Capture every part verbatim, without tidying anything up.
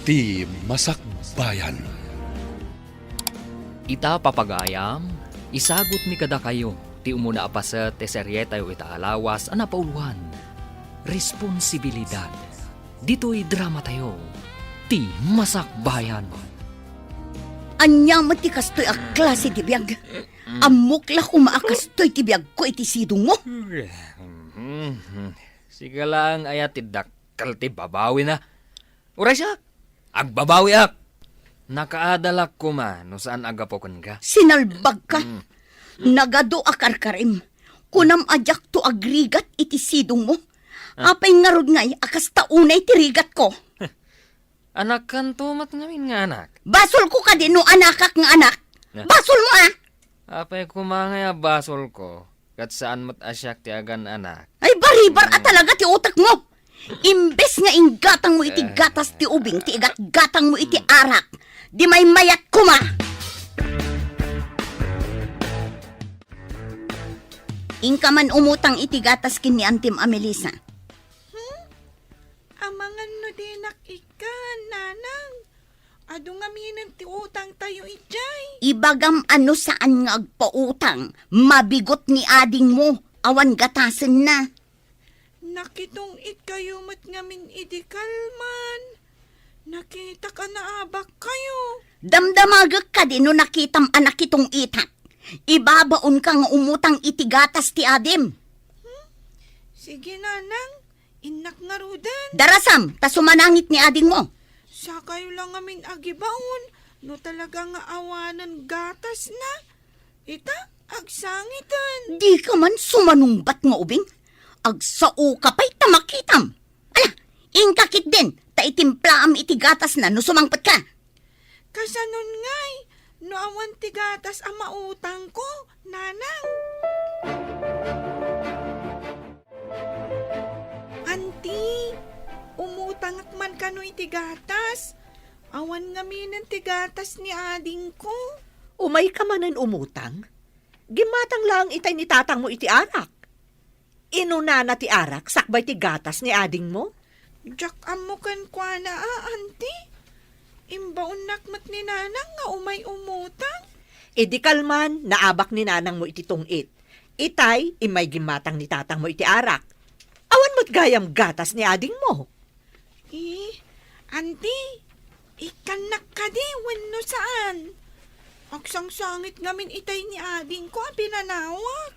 Ti Masakbayan. Ita, papagayam, isagutmi kadakayo ti umuna a paset ti serietayo ita a lawas a napauloan, Responsibilidad. Ditoy dramatayo, Ti Masakbayan. Ania met ti kastoy a klase ti biag? Ammok la koma a kastoy ti biagko iti sidongmo. Sika laeng aya ti dakkel ti babawina. Uray siak, agbabawiak. Nakaadalak koma no saan a gapu kenka. Sinalbagka. Mm. Nagadu a karkarim. Kunam a diakto agrigat iti sidongmo. Ah. Apay ngarud ngay a kasta unay ti rigatko? Anakkanto met ngamin nga anak. Basolko kadi no anakak nga anak? Na. Basolmo, ah! Apay koma ngay a basolko, ket saan met a siak ti agan-anak. Ay, baribar a talaga ti utekmo! Imbes nga inggatangmo iti gatas ti ubing ti igatgatangmo iti arak, di maymayat koma! Inka man umutang iti gatas ken ni Antim a Melissa. Hmm? Amangan no dinak ikkan, Nanang. Adu ngaminen ti utangtayo idiay. Ibagam a no saan nga agpautang, mabigot ni adingmo, awan gatasenna. Nakitong-itkayo met ngamin idi kalman. Nakitak a naabakkayo. Damdamagek kadi no nakitam a nakitong-itak. Ibabaonka nga umutang iti gatas ti adim. Hmm? Sige, Nanang. Innak ngaruden. Darasam, ta sumanangit ni adingmo. Sakayo la ngamin agibaon, no talaga nga awanen gatasna. Ita, agsangiten. Dika man sumanungbat nga ubing. Agsaoka pay ta makitam. Ala, inka ketdin, ta itimplaam iti gatasna no sumangpetka. Kasanon ngay, no awan ti gatas a mautangko, Nanang? Anti, umutangak man kano iti gatas. Awan ngaminen ti gatas ni adingko. Umayka manen umutang? Gimmatang laeng itay ni tatangmo iti arak. Inunana ti arak sakbay ti gatas ni adingmo? Diak ammo kenkuana a, Anti. Imbaonnak met ni Nanang nga umay umutang. Idi kalman, naabak ni Nanangmo iti tungit. Itay, immay gimmatang ni tatangmo iti arak. Awan met gayam gatas ni adingmo. Eh, Anti, ikkannak kadi wenno saan? Agsangsangit ngamin itay ni adingko a pinanawak.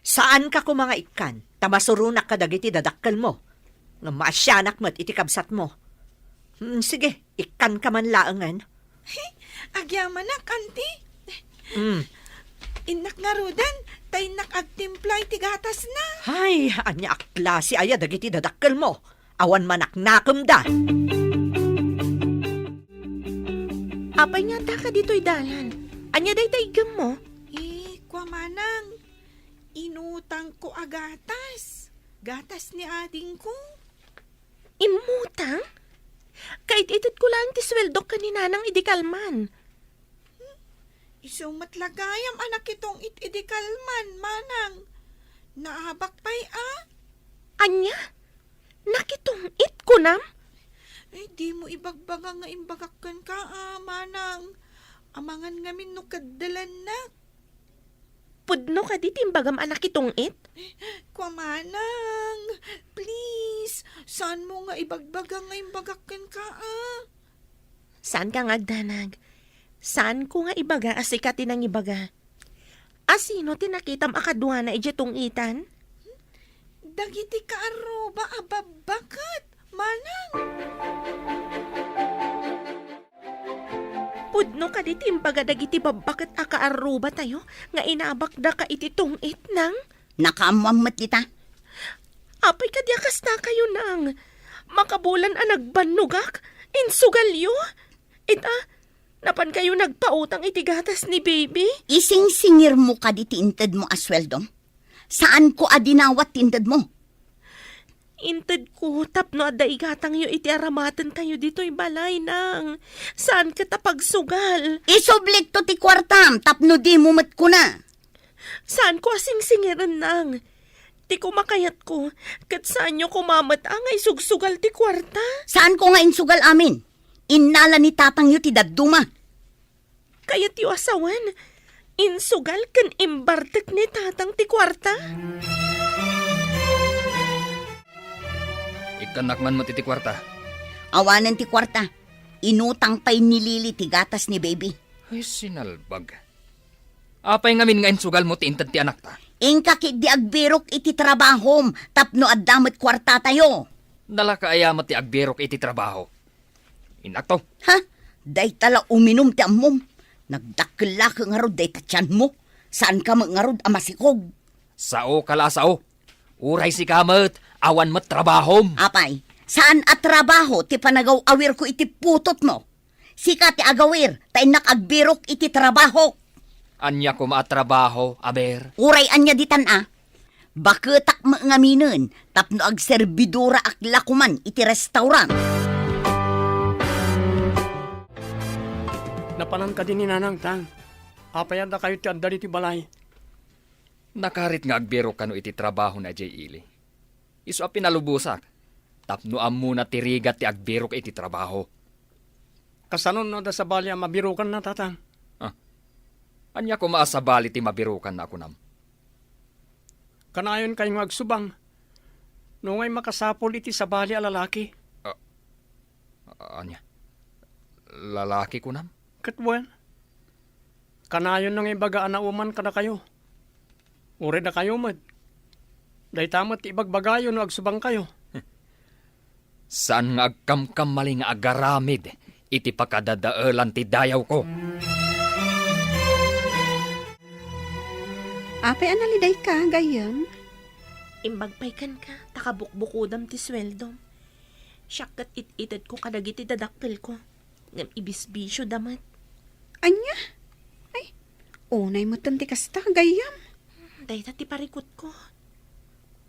Saanka koma nga ikkan, ta masuronak kadagiti dadakkelmo. Ngem maasianak met iti kabsatmo. Hmm, sige, ikkanka man laengen. Agyamanak, Anti. Hmm. Innak ngaruden, ta innak agtimpla iti gatasna. Ay, ania a klase aya dagiti dadakkelmo? Awan manaknakemda. Apay nga addaka ditoy dalan? Ania dayta iggemmo? Eh, kua manang, inutangko a gatas. Gatas ni adingko. Immutang? Kait-itedko laeng ti sueldok ken ni Nanang idi kalman. Hmm? Isu met la gayam a nakitong-it idi kalman, Manang. Naabak pay a? Ania? Nakitong-it, kunam? Ay, dimo ibagbaga nga imbagak kenka, a, Manang. Amangan ngamin no keddelannak. Pudno kadi ti imbagam a nakitong-it? Kua manang, please, saanmo nga ibagbaga nga imbagak kenka, a? Saanka nga agdanag. Saanko nga ibaga a sika ti nangibaga. A sino ti nakitam a kaduana idiay tong-itan? Dagiti kaarruba a babbaket, manang. Pudno kadi ti imbaga dagiti babbaket a kaarrubatayo nga inabakdaka iti tong-it, nang? Nakaammoam met dita. Apay kadi a kastakayo, nang? Makabulan a nagbannogak, insugalyo. Ita, napankayo nagpautang iti gatas ni baby? Isingsingirmo kadi ti intedmo a sueldom? Saanko a dinawat ti intedmo. Intedko tapno adda igatangyo iti aramatentayo ditoy balay, nang. Saan ket a pagsugal. Isublikto ti kuartam tapno dimo met kuna. Saanko a singsingiren, nang. Ti kumakayatko, ket saanyo koma met a nga isugsugal ti kuarta. Saanko nga insugal amin. Innala ni tatangyo ti dadduma. Kayatyo a sawen, insugal ken imbartek ni tatang ti kuarta? Ikkannak man met iti kuarta. Awanen ti kuarta. Inutang pay ni Lily ti gatas ni baby. Ay, sinalbag. Apay ngamin nga insugalmo ti inted ti anakta? Inka ketdi agbirok iti trabahom tapno adda met kuartatayo. Nalaka aya met ti agbirok iti trabaho? Innakto. Ha? Dayta la uminum ti ammom. Nagdakkel la ngarud dayta tianmo. Saanka met ngarud a masikog. Saoka la a sao. Uray sika met, awan met trabahom. Apay, saan a trabaho ti panagaw-awirko iti putotmo? Sika ti agawir, ta innak agbirok iti trabahok. Ania koma a trabaho, aber? Uray ania ditan a. Baketak met ngaminen tapno agserbidoraak la koman iti restaurant. Napanan kadi ni Nanang, Tang? Apay a dakayo ti adda ditoy balay? Nakarit nga agbirok kano iti trabaho na idiay ili. Isu a pinalubosak, tapno ammona ti rigat ti agbirok iti trabaho. Kasano no adda sabali a mabirokanna, Tatang? Ah, ania koma a sabali ti mabirokanna a kunam? Kanayon kayo nga agsubang. No ngay makasapul iti sabali a lalaki. Ah, ania? Lalaki kunam? Ket wen, kanayon nga ibaga a nauman kadakayo. Uray dakayo met. Dayta met ti ibagbagayo no agsubangkayo. Saan nga agkamkamali nga agaramid iti pakadadaelan ti dayawko. Apay a nalidayka, gayyem? Imbag pay kenka, ta kabukbukodam ti sueldom. Siak ket it-itedko kadagiti dadakkelko, ngem ibisbisioda met. Ania? Ay, unay metten ti kasta, gayyem. Dayta ti parikutko.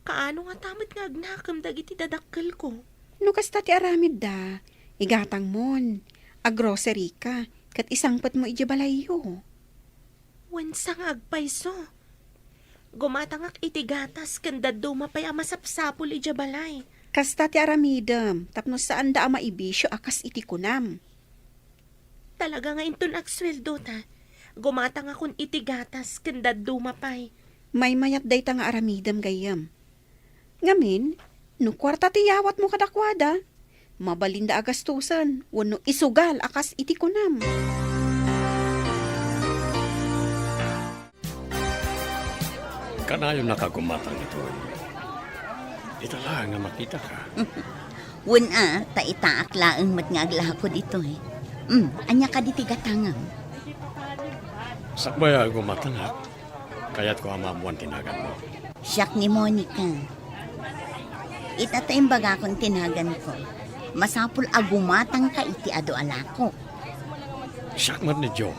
Kaano ngata met nga agnakem dagiti dadakkelko? No kasta ti aramidda, igatangmon, agroceryka, ket isangpetmo idiay balayyo. Wen sa nga agpayso. Gumatangak iti gatas ken dadduma pay a masapsapul idiay balay. Kasta ti aramidem tapno saanda a maibisio a kas iti kunam. Talaga nga inton agsueldo ta, gumatangakon iti gatas ken dadduma pay. Maymayat dayta nga aramidem, gayyem. Ngamin, no kuarta ti yawatmo kadakuada, mabalinda a gastusen wenno isugal a kas iti kunam. Kanayon a kagumatang ditoy. Ita laeng a makitaka. Wen a, ta itaak laeng met nga aglako ditoy. Hmm, ania kadi ti gatangem? Sakbay a gumatangak, kayatko a maammoan ti naganmo. Siak ni Monica. Ita ta imbagakon ti naganko. Masapul a gumatangka iti adu a lako. Siak met ni Joe.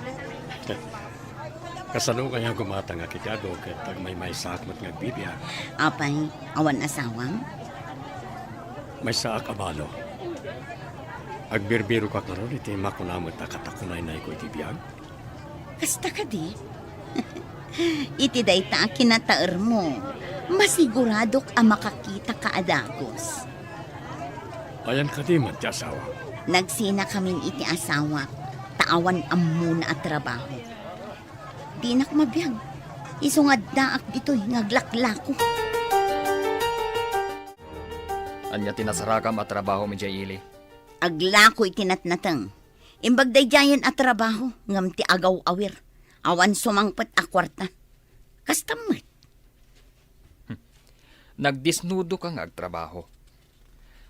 Kasano kaya gumatangak iti adu ket agmaymaysaak met nga agbibiag? Apay, awan asawam? Maysaak a balo. Agbirbirokak ngarud iti makuna met a katakunaynayko iti biag. Kasta kadi? Iti dayta a kinataermo, masiguradok a makakitaka a dagus. Ayan kadi met ti asawa? Nagsinakamin iti asawak, ta awan ammona a trabaho. Dinak mabiag. Isu nga addaak ditoy nga aglaklako. Ania ti nasarakam a trabahom idiay ili? Aglako iti natnateng. Imbag daydiayen a trabaho, ngem ti agaw-awir. Awan sumangpet a kuarta. Kasta met. Nagdisnudoka nga agtrabaho.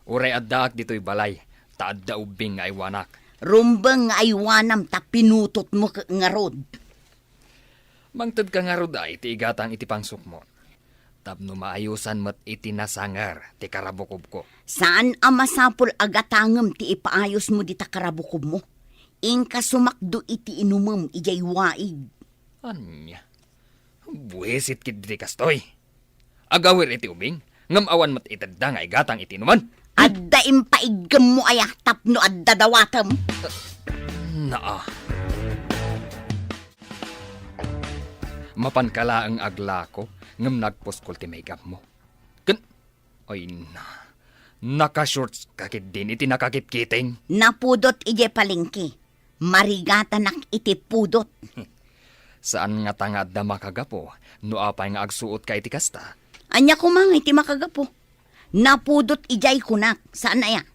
Uray addaak ditoy balay, ta adda ubbing nga aywanak. Rumbeng nga aywanam ta pinutotmo ket ngarud. Mangtedka ngarud a iti igatang iti pangsukmo, tapno maayosan met iti nasanger ti karabukobko. Saan a masapul a gatangem ti ipaayosmo dita karabukobmo. Inka sumakdo iti inumem idiay waig. Ania? Buisit ketdi ti kastoy. Agawir iti ubing, ngem awan met itedda nga igatang iti inuman. Adda impaiggemmo aya tapno adda dawatem? Naa. Mapanka laeng aglako, ngem nagpuskol ti maigapmo. Ken, ay na, Naka-shorts ka ketdin iti nakakitkiting? Napudot idiay palengke. Marigatanak iti pudot. Saan ngata nga adda makagapu no apay nga agsuotka iti kasta? Ania koma nga iti makagapu? Napudot idiay kunak, saan aya?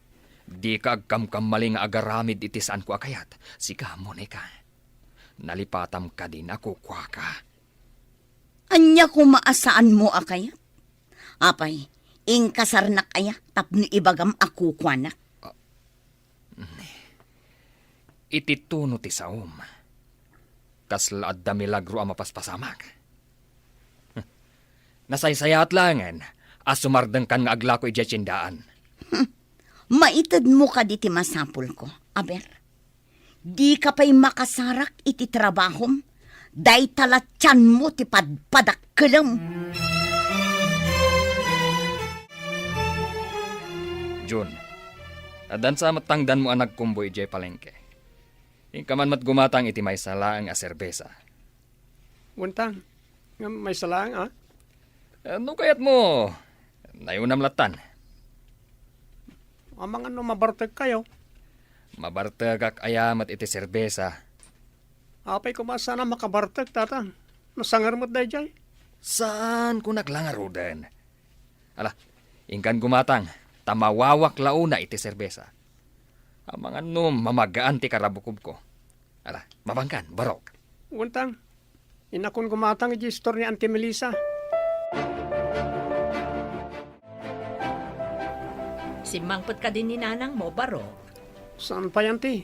Dika agkamkamali nga agaramid iti saanko a kayat. Sika, Monica. Nalipatam kadin a kukuaka. Ania koma a saanmo a kayat? Apay, inkasarnak aya tapno ibagam a kukuanak? Iti tuno ti saom, kasla adda milagro a mapaspasamak. Nasaysayaat laengen a sumardengkan nga aglako idiay tiendaan. Maitedmo kadi ti masapulko, aber? Dika pay makasarak iti trabahom, dayta la tianmo ti padpadakkelem. Jun, addan sa met tangdanmo a nagkumboy idiay palengke. Inka man met gumatang iti maysa laeng a serbesa. Wen tang, ngem maysa laeng, a? Eh, no kayatmo, nayunam lattan. Amangan no mabartekkayo. Mabartekak aya met iti serbesa. Apay koma saan a makabartek, tatang? Nasanger met daydiay. Saan, kunak la ngaruden. Ala, inkan gumatang, ta mawawak la una iti serbesa. Amangan no mamagaan ti karabukobko. Ala, mabangkan, barok. Wen tang, innakon gumatang iti istor ni Auntie Melissa. Simmangpet kadi ni nanangmo, barok? Saan pay, Auntie?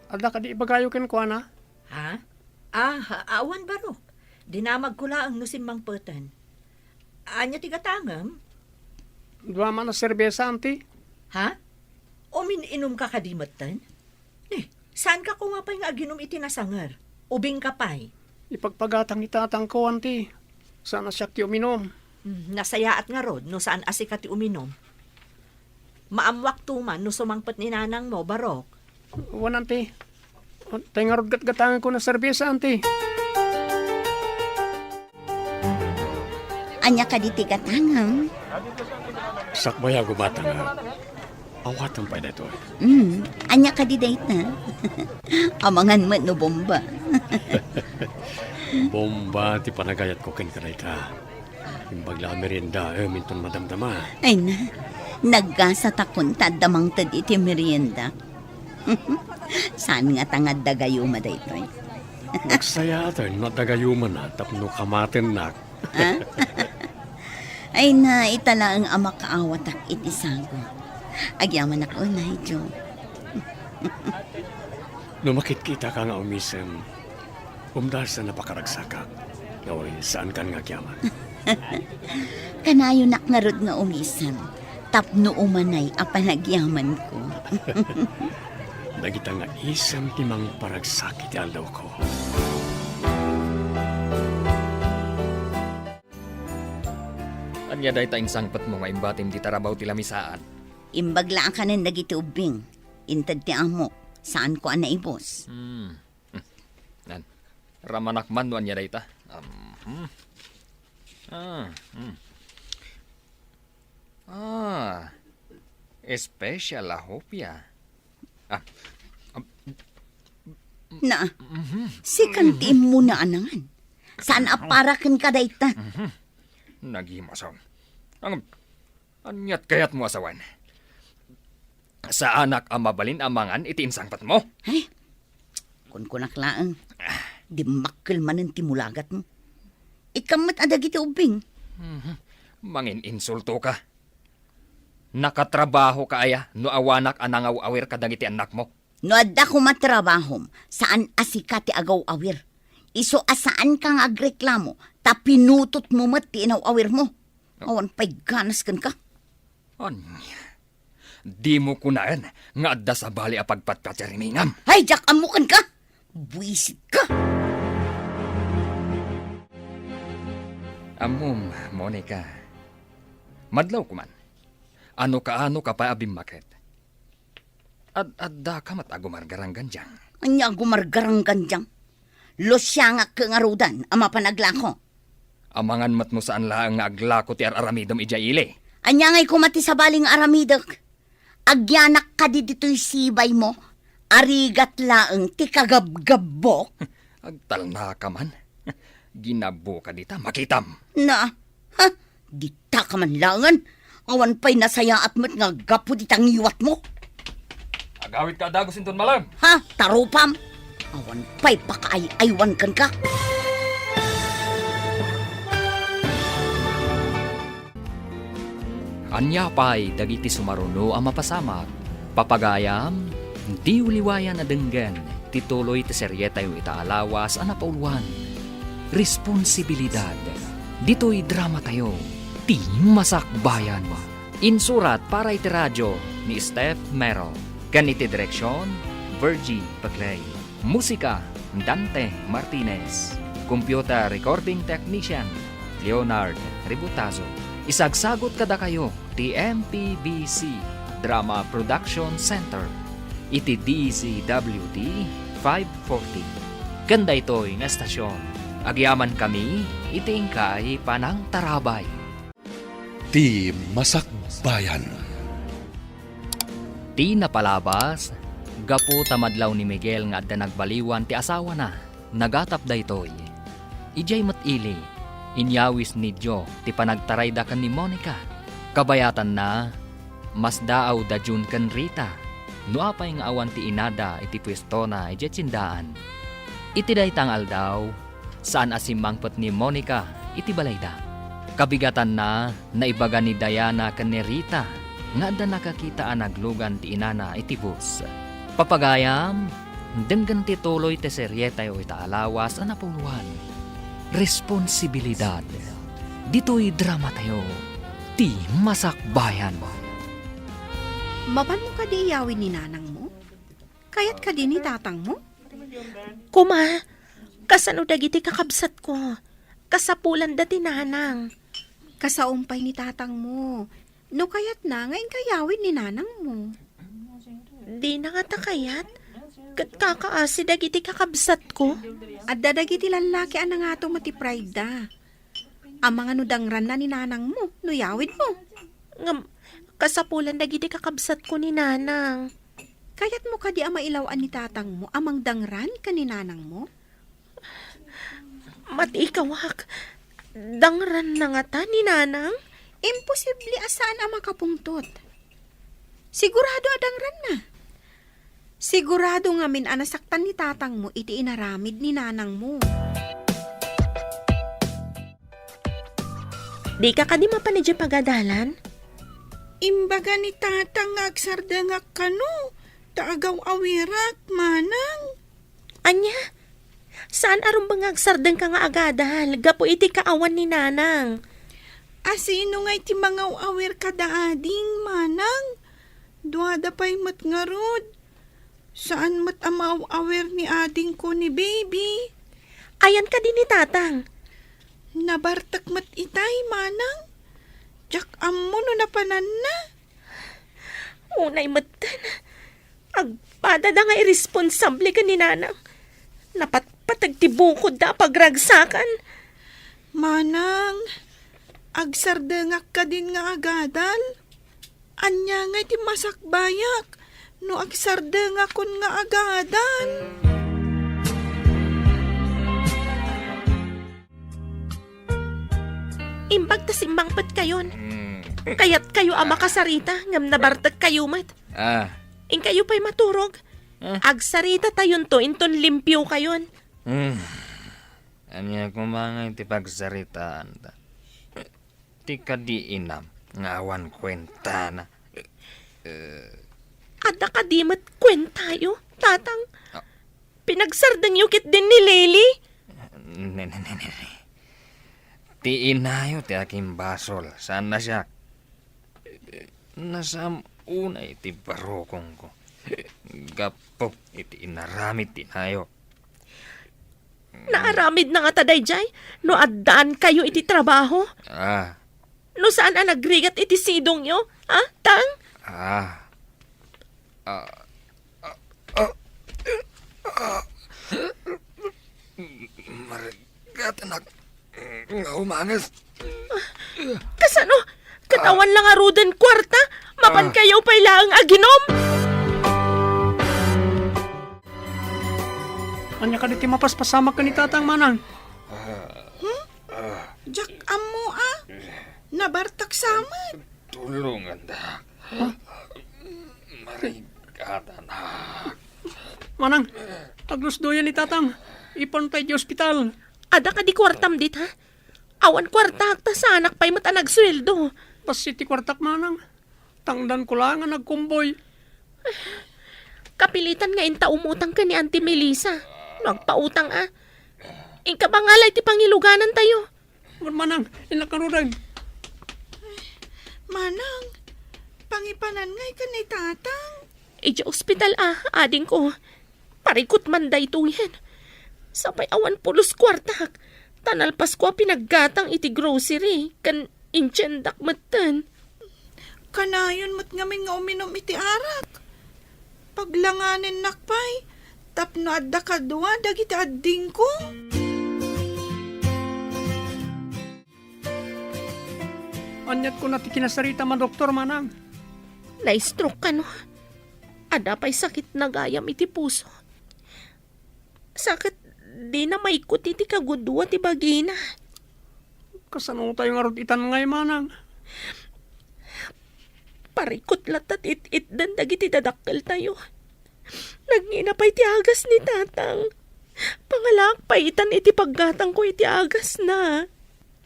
Adda kadi ibagayo kenkuana? Ha? Ah, awan, barok. Dinamagko laeng no simmangpeten. Ania ti gatangem? Dua man a serbesa, Auntie. Ha? Umin-inumka kadi metten? Eh, saanka koma pay nga aginum iti nasanger? Ubingka pay? Ipagpagatang ni tatangko, Auntie. Saan a siak ti uminum. Hmm, nasayaat ngarud no saan a sika ti uminum. Maammoakto man no sumangpet ni nanangmo, barok. Wen, Auntie. Tay ngarud gatgatangenko a serbesa, Auntie. Ania kadi ti gatangem? Sakbay a gumatang a. Awatem pay daytoy. Hmm, ania kadi dayta? Amangan met no bomba. Bomba ti panagayatko kenka dayta. Imbag la a meriendaem inton madamdama. Ay na, naggasatakon ta adda mangted iti merienda. Saan ngata nga adda gayuma daytoy? Nagsayaaten no adda gayumana tapno kamatennak. Ah? Ay na, ita laeng a makaawatak iti sago. Agyamanak unay, Joe. No makitkitaka nga umisem, umdasen a pakaragsakak. Ngamin, saankan nga agyaman. Kanayonak ngarud nga umisem, tapno umanay a panagyamanko. Dagita nga isem ti mangparagsak iti aldawko. Ania dayta insangpetmo nga imbatim ti tarabaw ti lamisaan? Imbag la a kanen dagiti ubbing. Inted ti amok. Saanko a naibus. Hmm. Hmm. Nan. Ramanak man no ania dayta. Um, hmm. Ah, hmm. Ah. Special a hopia. Ah. Um, Na, mhm. Sikan ti immuna a nangan. Saan a para kenka dayta? Mhm. Nagimasom. Ang, aniat kayatmo a sawen? Saanak a mabalin a mangan iti insangpetmo? Ay, kunkunak laeng. Dimmakkel manen ti mulagatmo. Ikam met a dagiti ubbing. Mhm. Mangin-insulto ka. Nakatrabaho ka aya no awanak a nangaw-awir kadagiti annakmo? No adda koma trabahom, saan a sika ti agaw-awir. Isu a saanka nga agreklamo, ta pinutotmo met ti inaw-awirmo. Awan pay ganas kenka. Ania? Dimo kunaen nga adda sabali a pagpatpatirimingan? Ay, diak ammo kenka! Buisit ka! Ammom, Monica. Madlaw koman. Ano kaano ka pay a bimmaket? Ad-adda ka met a gumargaranggandiang. Ania a gumargaranggandiang? Lusiangak ngaruden a mapan aglako. Amangan met no saan laeng nga aglako ti ar-aramidem idiay ili. Ania ngay koma ti sabali nga aramidek? Agyanak kadi ditoy sibaymo? Arigat laeng ti kagabgabbok? Agtalnaka man. Ginabbo ka dita, makitam. Na, ha? Dita ka man laengen? Awan pay nasayaat met nga gapu dita ngiwatmo. Agawidka a dagus inton malem. Ha? Tarupam? Awan pay pakaay-aywan kenka. Ania pay dagiti sumaruno a mapasamak? Papagayam, diyo liwayan a denggen ti tuloy ti serietayo ita a lawas a napauluan, Responsibilidad. Ditoy dramatayo, Ti Masakbayan. Insurat para iti radio ni Steph Mero, ken iti direksion, Virgie Paclay. Musika, Dante Martinez. Computer recording technician, Leonard Ributazo. Isagsagut kadakayo ti M P B C Drama Production Center iti D Z W T five forty. Ken daytoy nga estasion, agyamankami iti inkay panangtarabay. Ti Masakbayan. Ti napalabas, gapu ta madlaw ni Miguel nga adda nagbaliwan ti asawana, nagatap daytoy. Idiay met ili, inyawis ni Joe ti panagtarayda ken ni Monica. Kabayatanna, masdaawda June ken Rita, no apay nga awan ti inada iti puestona idiay tiendaan. Iti dayta nga aldaw, saan a simmangpet ni Monica iti balayda. Kabigatanna, naibaga ni Diana ken ni Rita nga adda nakakita a naglugan ti inana iti bus. Papagayam, denggen ti tuloy ti serietayo ita a lawas a napuloan, Responsibilidad. Ditoy dramatayo, Ti Masakbayan. Mapanmo kadi iyawid ni nanangmo? Kayat kadi ni tatangmo? Kuma, kasano dagiti kakabsatko? Kasapulanda ti nanang. Kasaom pay ni tatangmo. No kayatna nga inka iyawid ni nanangmo. Dina ngata kayat. Ket kakaasi dagiti kakabsatko. Adda dagiti lallaki a nangato met ti pride da. Amangan no dangranna ni nanangmo no iyawidmo. Ngem, kasapulan dagiti kakabsatko ni nanang. Kayatmo kadi a mailaw-an ni tatangmo a mangdangran ken ni nanangmo? Mati ikawak, dangranna ngata ni nanang? Imposible a saan a makapungtot. Sigurado a dangranna. Sigurado ngamin a nasaktan ni tatangmo iti inaramid ni nanangmo. Dika kadi mapan idiay pagadalan? Imbaga ni tatang nga agsardengak kano, ta agaw-awirak, manang. Ania? Saan a rumbeng nga agsardengka nga agadal gapu iti kaawan ni nanang? A sino ngay ti mangaw-awir kada ading, manang? Duada pay met ngarud. Saan met a maaw-awir ni adingko ni baby. Ayan kadi ni tatang? Nabartek met itay, manang. Diak ammo no napananna. Unay metten, agpadada nga irresponsable ken ni nanang. Napatpateg ti bukodda a pagragsakan. Manang, agsardengak kadin nga agadal? Ania ngay ti masakbayak no agsardengakon nga agadal? Imbag ta simmangpetkayon. Mm. Kayatkayo a makasarita ngem nabartekkayo met. Ah. Inkayo pay maturog. Ah. Agsaritatayon to inton limpiokayon. Mm. Ania koma ngay ti pagsaritaanta? Ti kadi inam nga awan kuentana. Eh. Adda kadi met kuentayo, tatang? Ah. Pinagsardengyo ketdin ni Lily? Ne, ne, ne, ne, ne. Ti inayo ti akimbasol, saan a siak. Nasaam unay ti barukongko gapu iti inaramid ti inayo. Naaramidna ngata daydiay no addaankayo iti trabaho? Ah. No saan a nagrigat iti sidongyo, ha, Tang? Ah. Ah. Ah. Ah. Ah. Marigatanak nga umanges. Kasano? Ka-, Ta awan la ngaruden kuarta, mapan Ah. kayo pay laeng aginom. Ania kadi ti mapaspasamak ken ni Tatang, Manang? Hmm? Diak ammo, a. Nabartak sa met. Tulongandak. Huh? Marigatanak. Manang, aglusdoyan ni Tatang. Ipanta idiay ospital. Adda kadi kuartam dita? Awan kuartak ta saanak pay met a nagsueldo. Bassit ti kuartak, Manang. Tangdanko laeng a nagkumboy. Kapilitan nga inta umutang ken ni Auntie Melissa. No agpautang a. Inka pangalay ti pangiluganantayo. Manang, innak ngaruden. Manang, pangipanan ngay ken ni Tatang. Idiay ospital a, adingko. Parikut man daytoyen. Sapay awan pulos kuartak. Ta nalpasko a pinaggatang iti grocery ken intiendak metten. Kanayon met ngamin nga uminum iti arak. Paglanganennak pay tapno adda kadua dagiti addingko. Aniat kuna ti kinasaritam a doktor, Manang? Na-stroke kano? Adda pay sakit na gayam iti puso. Sa ket dina maikut iti kagudua ti bagina. Kasano tayo ngarud itan ngay, Manang? Parikut latta ti it-itdan dagiti dadakkeltayo. Nagngina pay ti agas ni Tatang. Pangalaak pay itan iti paggatangko iti agasna.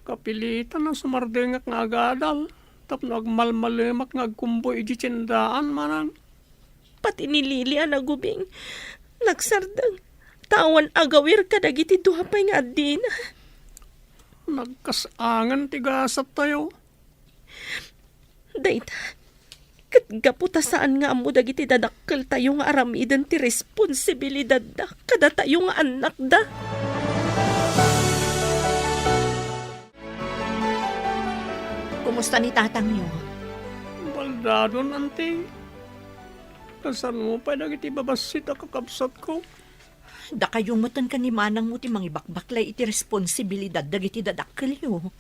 Kapilitan a sumardengak nga agadal tapno agmalmalemak nga agkumboy idiay tiendaan, Manang. Pati ni Lily a nagubing, nagsardeng, ta awan agawir kadagiti dua pay nga addina. Nagkas-angen ti gasattayo. Dayta, ket gapu ta saan nga ammo dagiti dadakkeltayo nga aramiden ti responsibilidadda kadatayo nga annakda. Kumusta ni tatangyo? Baldadon, Auntie. Kasano pay dagiti babassit a kakabsatko? Dakayo metten ken ni manangmo ti mangibakbaklay iti responsibilidad dagiti dadakkelyo.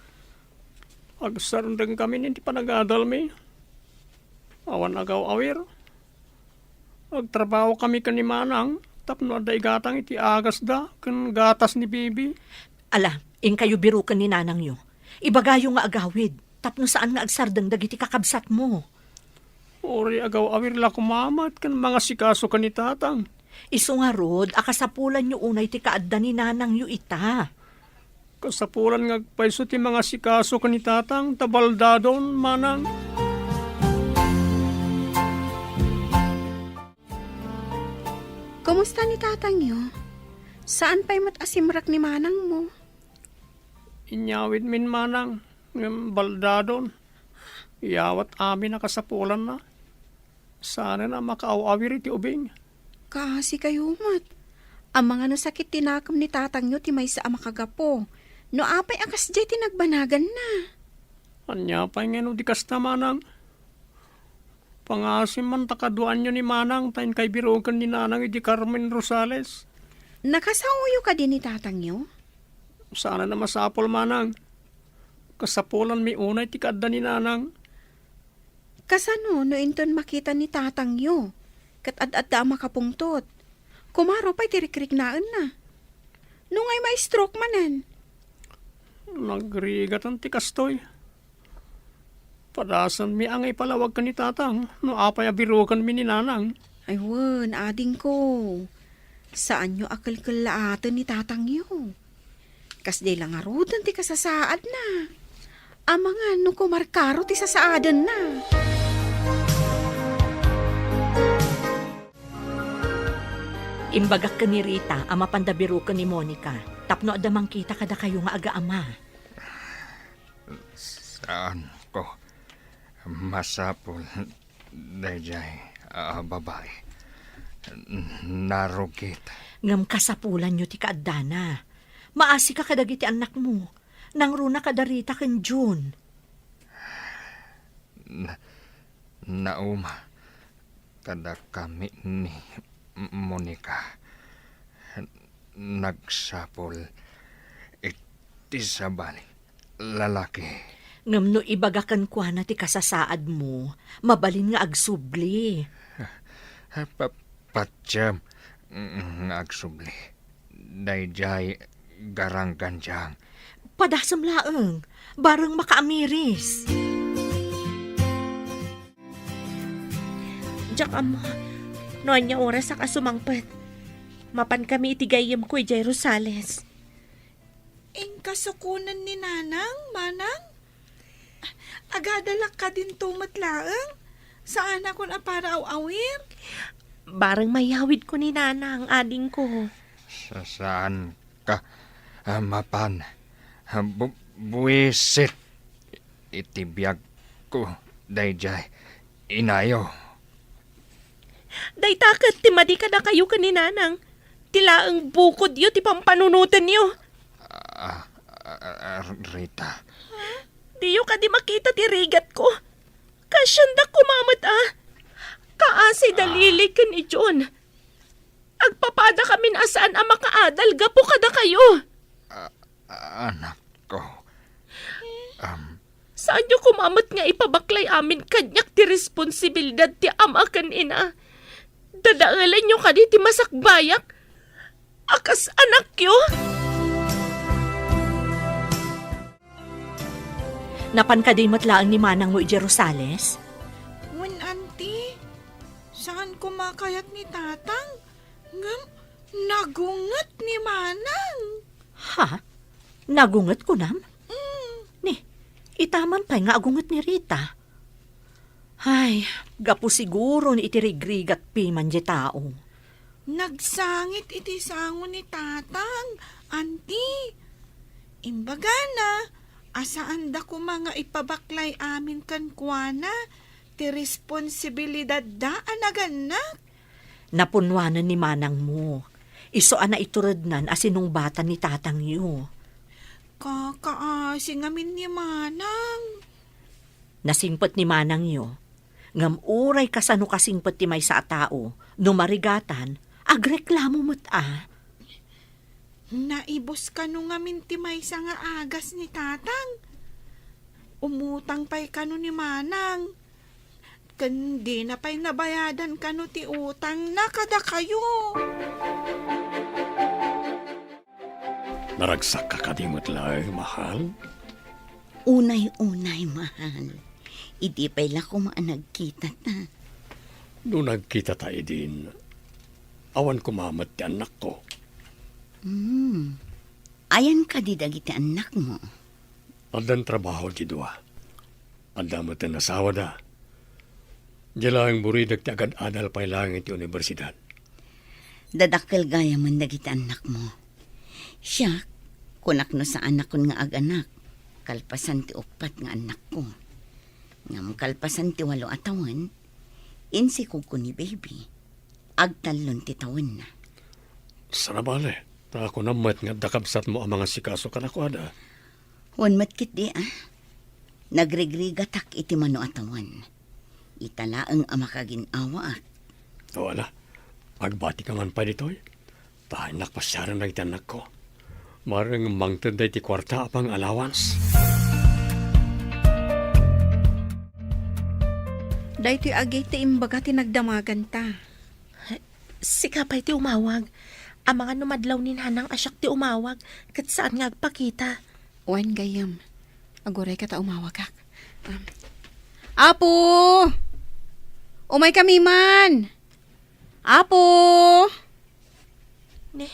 Agsardengkamin iti panagadalmi. Awan agaw-awir. Agtrabahokami ken ni manang tapno adda igatang iti agasda ken gatas ni Bibi. Ala, inkayo biroken ni nanangyo. Ibagayo nga agawid tapno saan nga agsardeng dagiti kakabsatmo. Uray agaw-awir la koma met ken mangasikaso ken ni tatang. Isu ngarud a kasapulanyo unay ti kaadda ni nanangyo ita. Kasapulan nga agpayso ti mangasikaso ken ni tatang ta baldadon, manang. Kumusta ni tatangyo? Saan pay met a simrek ni manangmo? Inyawidmin, manang, ngem baldadon. Yawat amin a kasapulanna. Saanen a makaaw-awir iti ubing. Kaasikayo met. Amangan no sakit ti nakem ni tatangyo ti maysa a makagapu. No apay a kasdiay ti nagbanaganna? Ania pay ngeno di kasta, manang? Pangasim man ta kaduaanyo ni manang ta inkay biroken ni nanang idi Carmen Rosales. Nakasaoyo kadi ni tatangyo? Saanen a masapul, manang. Kasapulanmi unay ti kaadda ni nanang. Kasano no inton makita ni tatangyo ket ad-adda a makapungtot? Kumaro pay ti rikriknaenna. No ngay ma-stroke manen? Nagrigatan ti kastoy. Padasenmi a nga ipalawag ken ni tatang no apay a birokenmi ni nanang. Ay wen, adingko. Saanyo a kelkellaaten ni tatangyo. Kasdiay la ngaruden ti kasasaadna. Amangan no kumarkaro ti sasaadenna. Imbagak ken ni Rita a mapanda biroken ni Monica tapno adda mangkita kadakayo nga agaama. Saanko masapul daydiay a babai. Narugit. Ngem kasapulanyo ti kaaddana. Maasika kadagiti annakmo. Nangruna kada Rita ken June. Na-, nauma kadakami ni Monica. Nagsapul iti sabali lalaki. Ngem no ibaga kenkuana ti kasasaadmo, mabalin nga agsubli. Pa-, patiem, mm, nga agsubli. Daydiay garanggandiang. Padasem laeng, bareng makaamiris. Diak ammo no ania orasak a sumangpet. Mapankami iti gayyemko idiay Rosales. Inkasukonen ni Nanang, Manang? Agadalak kadinto met laeng? Saanakon a para aw-awir? Bareng mayawidko ni Nanang, adingko. Sa-, saanka a mapan. Bu-, buisit iti biagko daydiay, inayo. Dayta ket ti madi kadakayo ken ni Nanang. Ti laeng bukodyo ti pampanunotenyo. Ah, ah, ah, Rita. Diyo kadi makita ti rigatko? Kasiandak koma met a. Kaasi da Ah. Lily ken ni John. Agpapadakamin a saan a makaadal gapu kadakayo. Ah, anakko. Am. Saanyo koma met nga ipabaklay amin kaniak ti responsibilidad ti ama ken ina? Dadaelanyo kadi ti masakbayak a kas anakyo? Napan kadi met laeng ni Manangmo idiay Rosales? Wen, Auntie, saan koma kayat ni Tatang? Ngem nagunget ni Manang. Ha? Nagunget kunam? Mm. Ni, itaman pay nga agunget ni Rita. Ay, gapu siguron iti rigrigat piman diay tao. Nagsangit iti sango ni Tatang, Auntie. Imbagana a saanda koma nga ipabaklay amin kenkuana ti responsibilidadda a nagannak. Napunnoanen ni manangmo. Isu a naiturednan a sinungbatan ni tatangyo. Kakaasi ngamin ni manang. Nasingpet ni manangyo. Ngem uray kasano kasingpet ti maysa a tao, no marigatan, agreklamo met a. Naibus kano ngamin ti maysa nga agas ni tatang. Umutang pay kano ni manang. Ken dina pay nabayadan kano ti utangna kadakayo. Naragsakka kadi met laeng, mahal? Unay-unay, mahal. Idi pay la koma a nagkitata. No nagkitata idin, awan koma met ti annakko. Hmm. Ayan kadi dagiti annakmo? Addan trabaho ti dua. Adda met ti nasawada. Diay laeng buridek ti agad-adal pay laeng iti universidad. Dadakkel gayamen dagiti annakmo. Siak, kunak no saanakon nga aganak, kalpasan ti uppat nga annakko. Ngem kalpasan ti walo a tawen, insikogko ni baby. Agtallon ti tawenna. Saan a bale, ta kunam met nga adda kabsatmo a mangasikaso kadakuada. Wen met ketdi a. Nagrigrigatak iti mano a tawen. Ita laeng a makagin-awaak. O, ala, agbatika man pay ditoy. Ta innak pasiaren dagiti annakko. Mareng mangted daytoy kuarta a pang-allowance. Daytoy agi ti imbaga ti nagdamaganta. Sika pay ti umawag. Amangan no madlaw ni Nanang a siak ti umawag, ket saan nga agpakita. Wen, gayyem. Agurayka ta umawagak. Um, Apo! Umaykami man! Apo! Ne,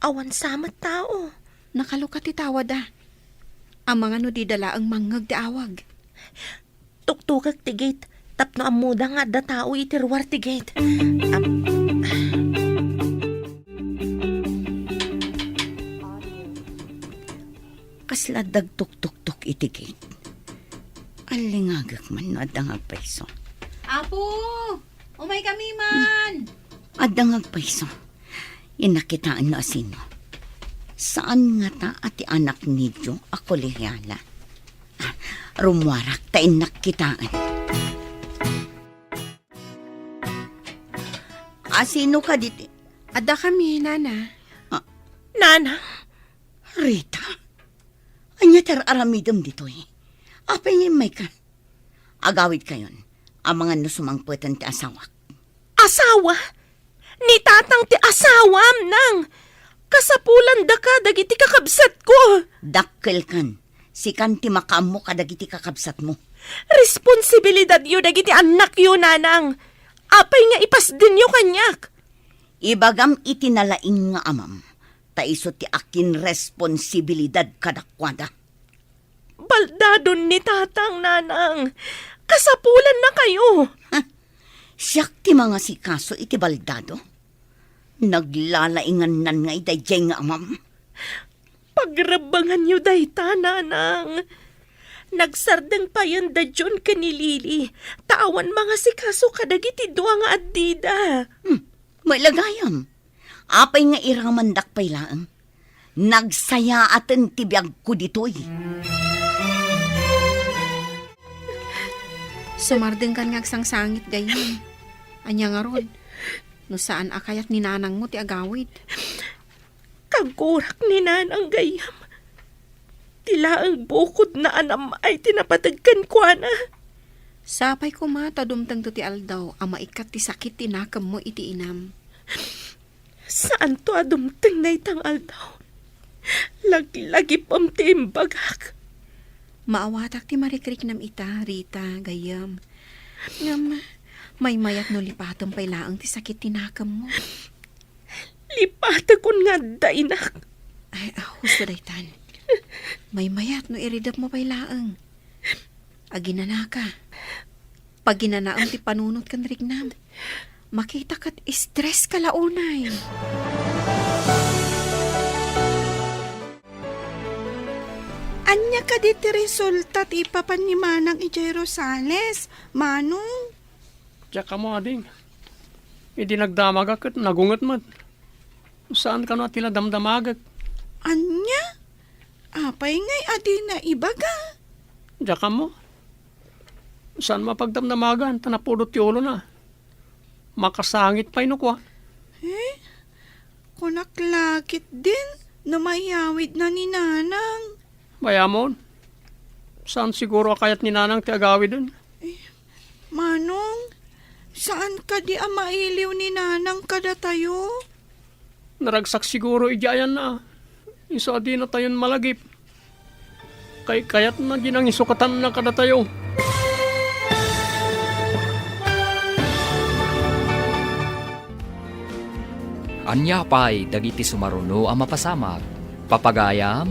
awan sa met tao. Nakalukat ti tawada. Amangan no dida laeng mangngeg ti awag. Tuktukek ti gate tapno ammoda nga adda tao iti ruar ti gate. Am-, Kasla adda agtuktuktok iti gate. Allingagek man no adda nga agpayso. Apo! Umaykami man! Adda nga agpayso. Innak kitaen no asino. Saan ngata a ti anak ni Jo a kolehiala. Ah, rummuarak ta innak kitaen. Asino kadi ti? Adda kami, Nana. Ah. Nana? Rita? Ania ti ar-aramidem ditoy? Apay nga immayka? Agawidkayon, amangan no sumangpeten ti asawak. Asawa? Ni tatang ti asawam, nang! Kasapulandaka dagiti kakabsatko! Dakkelkan, sikan ti makaammo kadagiti kakabsatmo. Responsibilidadyo dagiti annakyo, nanang. Apay nga ipasdenyo kaniak? Ibagam iti nalaing nga amam, ta isu ti akinresponsibilidad kadakuada. Baldadon ni tatang, nanang. Kasapulan na kayo. Ha? Siak ti mangasikaso iti baldado? Naglalaingannan nga idaydiay nga amam. Pagrebbenganyo dayta, nanang. Nagsardeng payen da John ken ni Lily, ta awan mangasikaso kadagiti dua nga addida. Hmm, mailagayam. Apay nga iramandak pay laeng? Nagsayaaten ti biagko ditoy. Sumardengkan nga agsangsangit, gayyem. Ania ngarud, no saan a kayat ni nanangmo ti agawid? Kagurak ni nanang, gayyem. Ti laeng bukodna a nam-ay ti napateg kenkuana. Sapay koma ta dumtengto ti aldaw a maikkat ti sakit ti nakemmo iti inam. Saanto a dumteng dayta nga aldaw. Laglagipem ti imbagak. Maawatak ti marikriknam ita, Rita, gayyem. Ngem, maymayat no lipatem pay laeng ti sakit ti nakemmo. Lipatekon nga adda inak. Ay, ah, husto daytan. Maymayat no iridepmo pay laeng. Aginanaka. Paginanaem ti panunot ken riknam. Makita ket stress ka la unay. Ania kadi ti resulta ti ipapan ni Manang idiay Rosales, Manong? Diak ammo, ading. Idi nagdamagak ket nagunget met. Saan kano a ti la damdamagek. Ania? Apay ngay a dina ibaga? Diak ammo. Saan mapagdamdamagan ta napudot ti ulona. Makasangit pay no kua. Eh? Kunak la ketdin no mayawidna ni Nanang. Bayamon, saan siguro a kayat ni Nanang ti agawiden? Eh, Manong, saan kadi a mailiw ni Nanang kadatayo? Naragsak siguro idiay ayanna. Isu a dinatayon malagip. Kaykayatna diay nangisokatanna kadatayo. Ania pay dagiti sumaruno a mapasamak? Papagayam,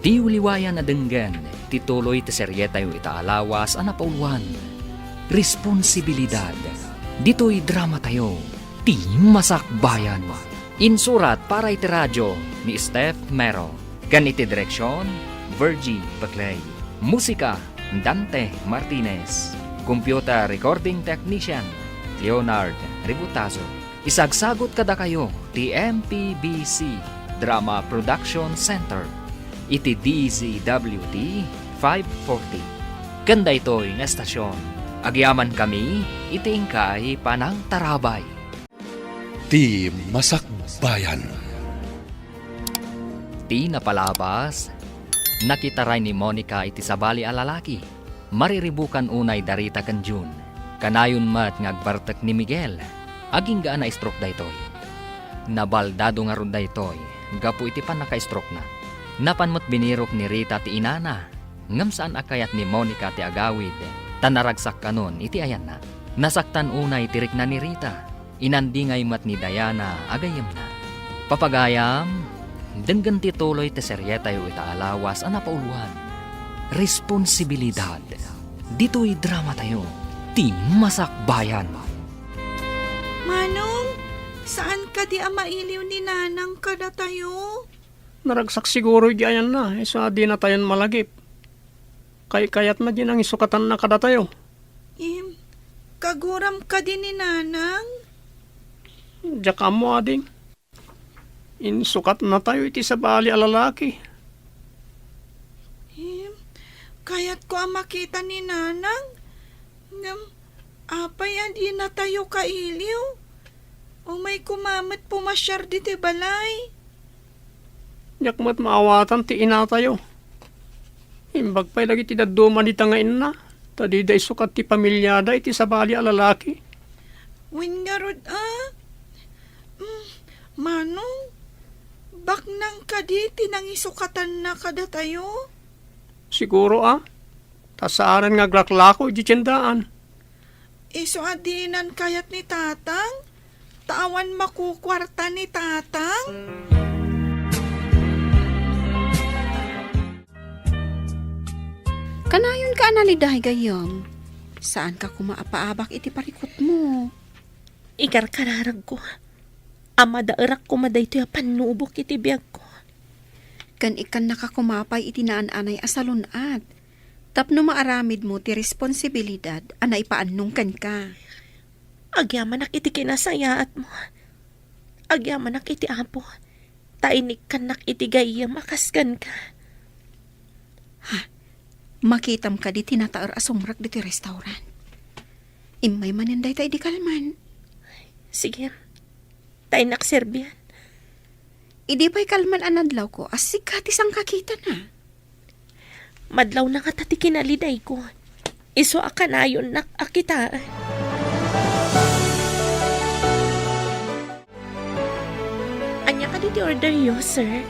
diyo liwayan a denggen ti tuloy ti serietayo ita a lawas a napauluan, Responsibilidad. Ditoy dramatayo, Ti Masakbayan. Insurat para iti radio ni Steph Mero, ken iti direksion, Virgie Paclay. Musika, Dante Martinez. Computer recording technician, Leonard Ributazo. Isagsagut kadakayo ti M P B C Drama Production Center iti D Z W T five forty. Ken daytoy nga estasion, agyamankami iti inkay panangtarabay. Ti Masakbayan. Ti napalabas, nakitaray ni Monica iti sabali a lalaki. Mariribukan unay da Rita ken Jun. Kanayon met nga agbartek ni Miguel. Agingga a na-stroke daytoy. Nabaldado ngarud daytoy gapu iti pannaka-stroke-na. Napan met binirok ni Rita ti inana, ngem saan a kayat ni Monica ti agawid, ta naragsak kanon iti ayanna. Nasaktan unay ti rikna ni Rita. Inandingay met ni Diana a gayyemna. Papagayam, denggen ti tuloy ti serietayo ita a lawas a napauluan, Responsibilidad. Ditoy dramatayo, Ti Masakbayan. Manong, saan kadi a mailiw ni Nanang kadatayo? Naragsak siguro idiay ayanna, isu a dinatayon malagip. Kaykayatna diay nangisokatanna kadatayo. Em, kaguram kadi ni Nanang? Diak ammo, ading. Insukatnatayo iti sabali a lalaki. Em, kayatko a makita ni Nanang. Ngem, apay a dinatayo kailiw? Umay koma met pumasiar ditoy balay. Diak met maawatan ti inatayo. Imbag pay dagiti dadduma dita nga inna, ta dida isukat ti pamiliada iti sabali a lalaki. Wen ngarud a? Mm, Manong, baknang kadi ti nangisukatanna kadatayo? Siguro a, ta saanen nga aglaklako iti tiendaan. Isu a dinan kayat ni Tatang, ta awan makukuarta ni Tatang. Kanayonka a naliday, gayyem. Saanka koma a paabak iti parikutmo. Ikarkararagko a madaerak koma daytoy a pannubok iti biagko. Ken ikkannaka koma pay iti naan-anay a salun-at tapno maaramidmo ti responsibilidad a naipaannong kenka. Agyamanak iti kinasayaatmo. Agyamanak iti Apo, ta inikkannak iti gayyem a kas kenka. Ha? Makitam kadi ti nataer a sumrek ditoy restaurant? Immay manen dayta idi kalman. Sige. Ta innak serbian. Idi pay kalman a nadlawko, a sika ti sangkakitana. Madlawna ngata ti kinalidayko. Isu a kanayonnak a kitaen. Ania kadi ti orderyo, sir?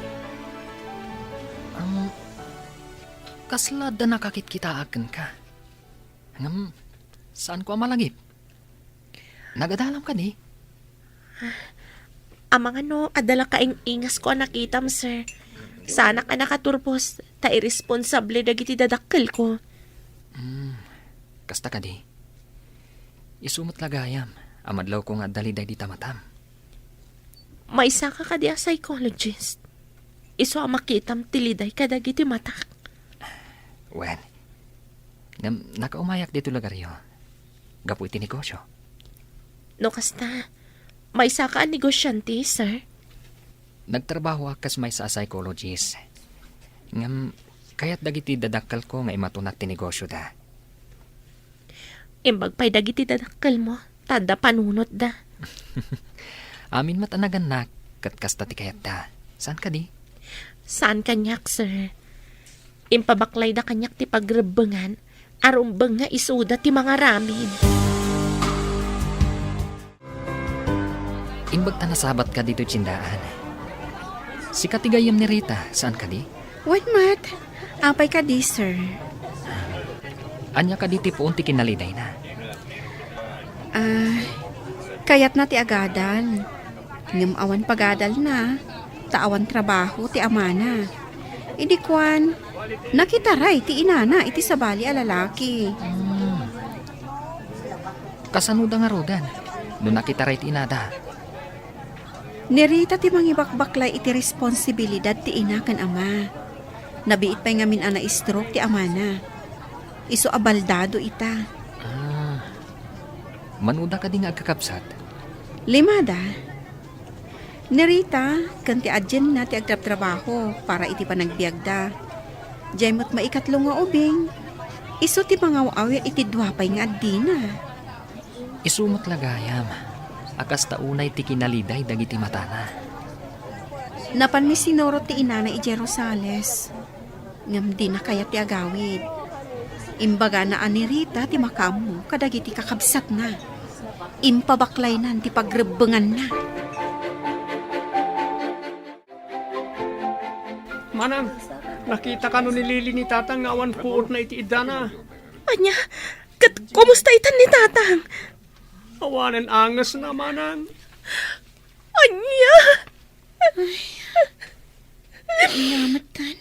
Um, kasla adda nakakitkitaak kenka. Ngem, saanko a malagip. Nagadalam kadi? Amangan no adda la kaing-ingasko a nakitam, sir. Saanak a nakaturpos ta irresponsable dagiti dadakkelko. Hmm, kasta kadi. Isu met la gayam a madlawko nga adda liday dita matam. Maysaka kadi a psychologist? Isu a makitam ti liday kadagiti matak. Wen, ngem nakaumayak ditoy lugaryo gapu iti negosyo. No kasta, maysaka a negosyante, sir? Nagtrabahoak kas maysa a psychologist. Ngem kayat dagiti dadakkelko nga imatunak ti negosyoda. Imbag pay dagiti dadakkelmo, ta adda panunotda. Amin met a nagannak, ket kasta ti kayatda. Saan kadi? Saan kaniak, sir. Impabaklayda kaniak ti pagrebbengan, a rumbeng nga isuda ti mangaramid. Imbag ta nasabatka ditoy tiendaan. Sika ti gayyem ni Rita, saan kadi? Wen met. Apay kadi, sir? Ania kadi ti puon ti kinalidayna? Ah, kayatna ti agadal. Ngem awan pagadalna, ta awan trabaho ti amana. Idi kuan, nakitaray ti inana iti sabali a lalaki. Hmm. Kasanoda ngaruden no nakitaray ti inada? Ni Rita ti mangibakbaklay iti responsibilidad ti ina ken ama. Nabiit pay ngamin a na-stroke ti amana. Isu a baldado ita. Ah, manoda kadi nga agkakabsat? Limada. Ni Rita ken ti adienna ti agtrabtrabaho para iti panagbiagda. Diay met maikatlo nga ubing, isu ti mangaw-awir iti dua pay nga addina. Isu met la gayam a kasta unay ti kinaliday dagiti matana. Napanmi sinurot ti inana idiay Rosales, ngem dina kayat ti agawid. Imbagana a ni Rita ti makaammo kadagiti kakabsatna. Impabaklaynan ti pagrebbenganna. Manang, nakita kano ni Lily ni Tatang nga awan puotna iti iddana? Ania? Ket kumusta itan ni Tatang? Awanen angesna, Manang. Ania? Ay, ania metten?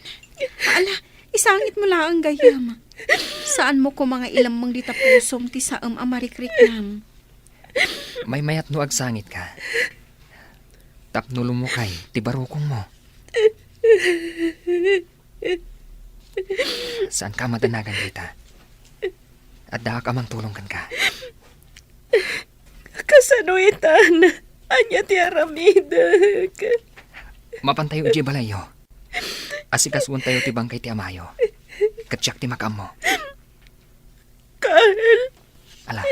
Ala, isangitmo laeng gayyem. Saanmo koma nga ilemmeng dita pusom ti saem a marikriknam. Maymayat no agsangitka. Tapno lumukay ti barukongmo. Saanka a madanagan dita. Addaak a mangtulong kenka. Kasano itan? Ania ti aramidek? Mapantayo idiay balayyo. Asikasuentayo ti bangkay ti amayo. Ket siak ti makaammo. Carl! Ala,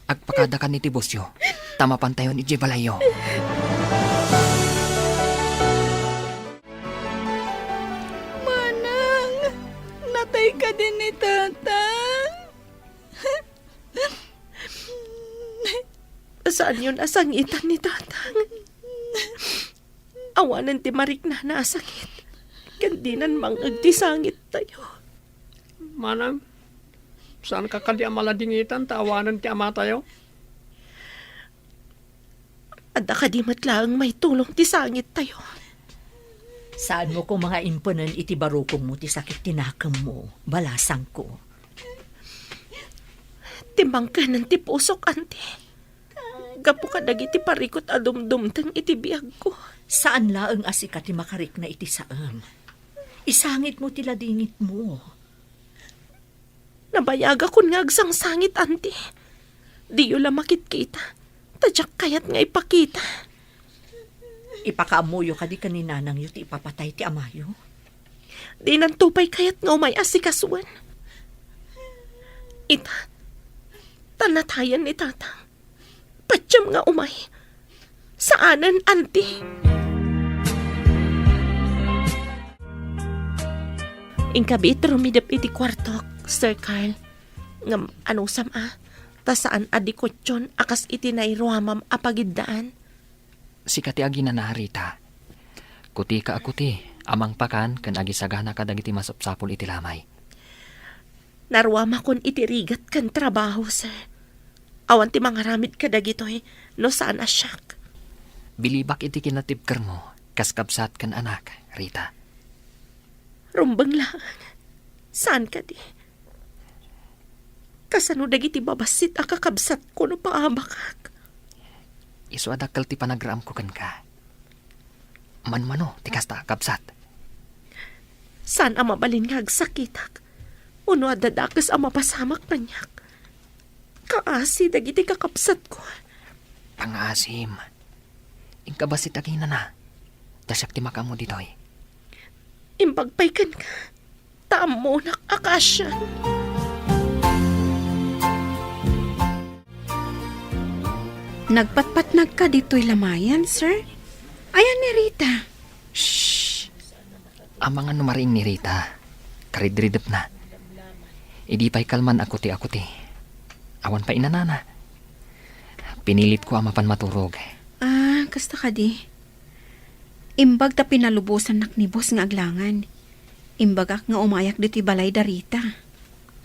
agpakadakan iti busyo, ta mapantayon idiay balayyo. Manang, nat-, kadi ni Tatang? Saanyon a sangitan ni Tatang. Awanen ti mariknana a sakit, ken dinan mang-eg ti sangittayo. Manang, saanka kadi a maladingitan ta awanen ti amatayo? Adda kadi met laeng maitulong ti sangittayo? Saanmo koma nga impenen iti barukongmo ti sakit ti nakemmo, balasangko. Timmangkenen ti pusok, anti. Gapu kadagiti parikut a dumdumteng iti biagko. Saan laeng a sika ti makarikna iti saem. Isangitmo ti ladingitmo. Nabayagakon nga agsangsangit, anti. Diyo la makitkita, ta diak kayat nga ipakita. Ipakaammoyo kadi ken ni nanangyo ti ipapatay ti amayo? Dinanto pay kayat nga umay asikasuen. Ita, ta natayen ni Tatang. Patiem nga umay. Saanen, anti. Inka biit rumidep iti kuartok, Sir Carl. Ngem anusam a, ta saan a dikutyon a kas iti nairuamam a pagiddaan. Sika ti aginana, Rita. Kutika a kuti a mangpakan ken agisagana kadagiti masapsapul iti lamay. Naruamakon iti rigat ken trabaho, sir. Awan ti mangaramid kadagitoy no saan a siak. Bilibak iti kinatibkermo kas kabsat ken anak, Rita. Rumbeng laeng. Saan kadi? Kasano dagiti babassit a kakabsatko no paabakak? Isu a dakkel ti panagraamko kenka. Manmano ti kasta a kabsat? Saan a mabalin nga agsakitak, wenno adda dakes a mapasamak kaniak. Kaasi dagiti kakabsatko. Pangaasim. Inka bassit a kinana, ta siak ti makaammo ditoy. Imbag pay kenka, ta ammonak a kaasian. Nagpatpatnagka ditoy lamayan, sir? Ayan ni Rita? Shh! Amangan no mariing ni Rita. Karidridepna. Idi pay kalman a kuti a kuti. Awan pay inanana. Pinilitko a mapan maturog. Ah, kasta kadi. Imbag ta pinalubosannak ni boss nga aglangan. Imbagak nga umayak ditoy balay da Rita.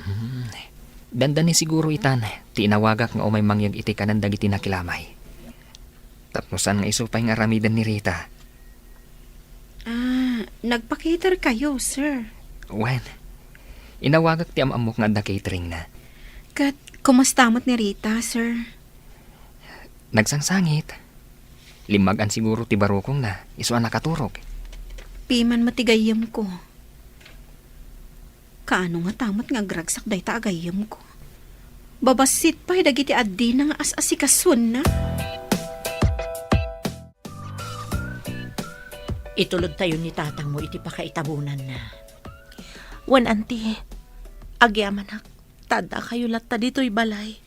Hmm. Dandani siguro itan ti inawagak nga umay mangyeg iti kanen dagiti nakilamay. Tapno saan nga isu pay nga aramiden ni Rita. Ah, nagpa-cater kayo, sir? Wen, inawagak ti am-ammok nga adda cateringna. Ket kumusta met ni Rita, sir? Nagsangsangit. Limmagan siguro ti barukongna, isu a nakaturog. Piman met ti gayyemko. Kaano ngata met nga agragsak dayta a gayyemko? Babassit pay dagiti addina nga as-asikasuenna. Itulodtayo ni tatangmo iti pakaitabonanna. Wen, anti, agyamanak, ta addakayo latta ditoy balay.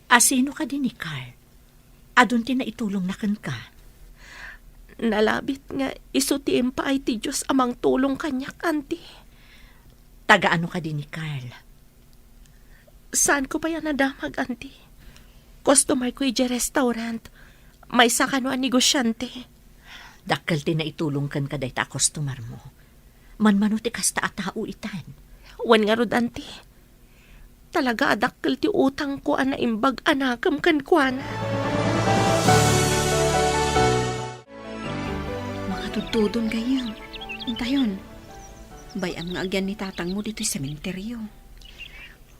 Asino kadi ni Carl? Adun ti naitulongna kenka? Nalabit nga isu ti impaay ti Dios a mangtulong kaniak, anti. Taga ano kadi ni Carl? Saanko pay a nadamag, anti. Customer ko idiay restaurant. Maysa kano a negosiante. Dakkel ti naitulong kenka dayta a customer mo. Manmano ti kasta a tao itan? Wen ngarud, anti. Talaga a dakkel ti utangko a naimbag a nakem kenkuana. Makatudtudon gayyem. Intayon. Bay-am nga agyan ni tatangmo ditoy sementeryo.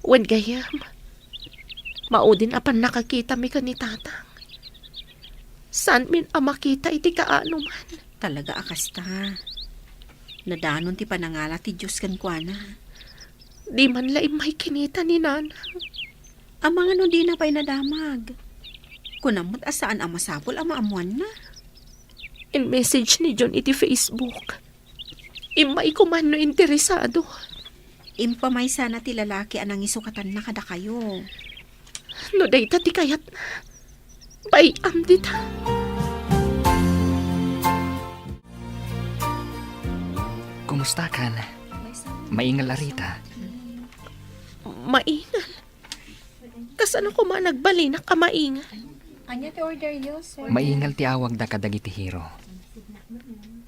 Wen gayyem, maudin a pannakakitami ken ni tatang. Saanmin a makita iti kaanoman. Talaga a kasta. Nadanon ti panangala ti Dios kenkuana. Di man la immay kinita ni nanang. Amangan no dina pay nadamag. Kunam met a saan a masapul a maammoanna. In-message ni John iti Facebook. Immayko man no interesado. Impamaysana ti lalaki a nangisungatanna kadakayo. No dayta ti kayatna, bay-am dita. Kumustakan? Maingal a Rita. Maingal. Kasano koma nagbalinak a maingal? Ania ti order yo, sir? Maingal ti awagda kadagiti hero.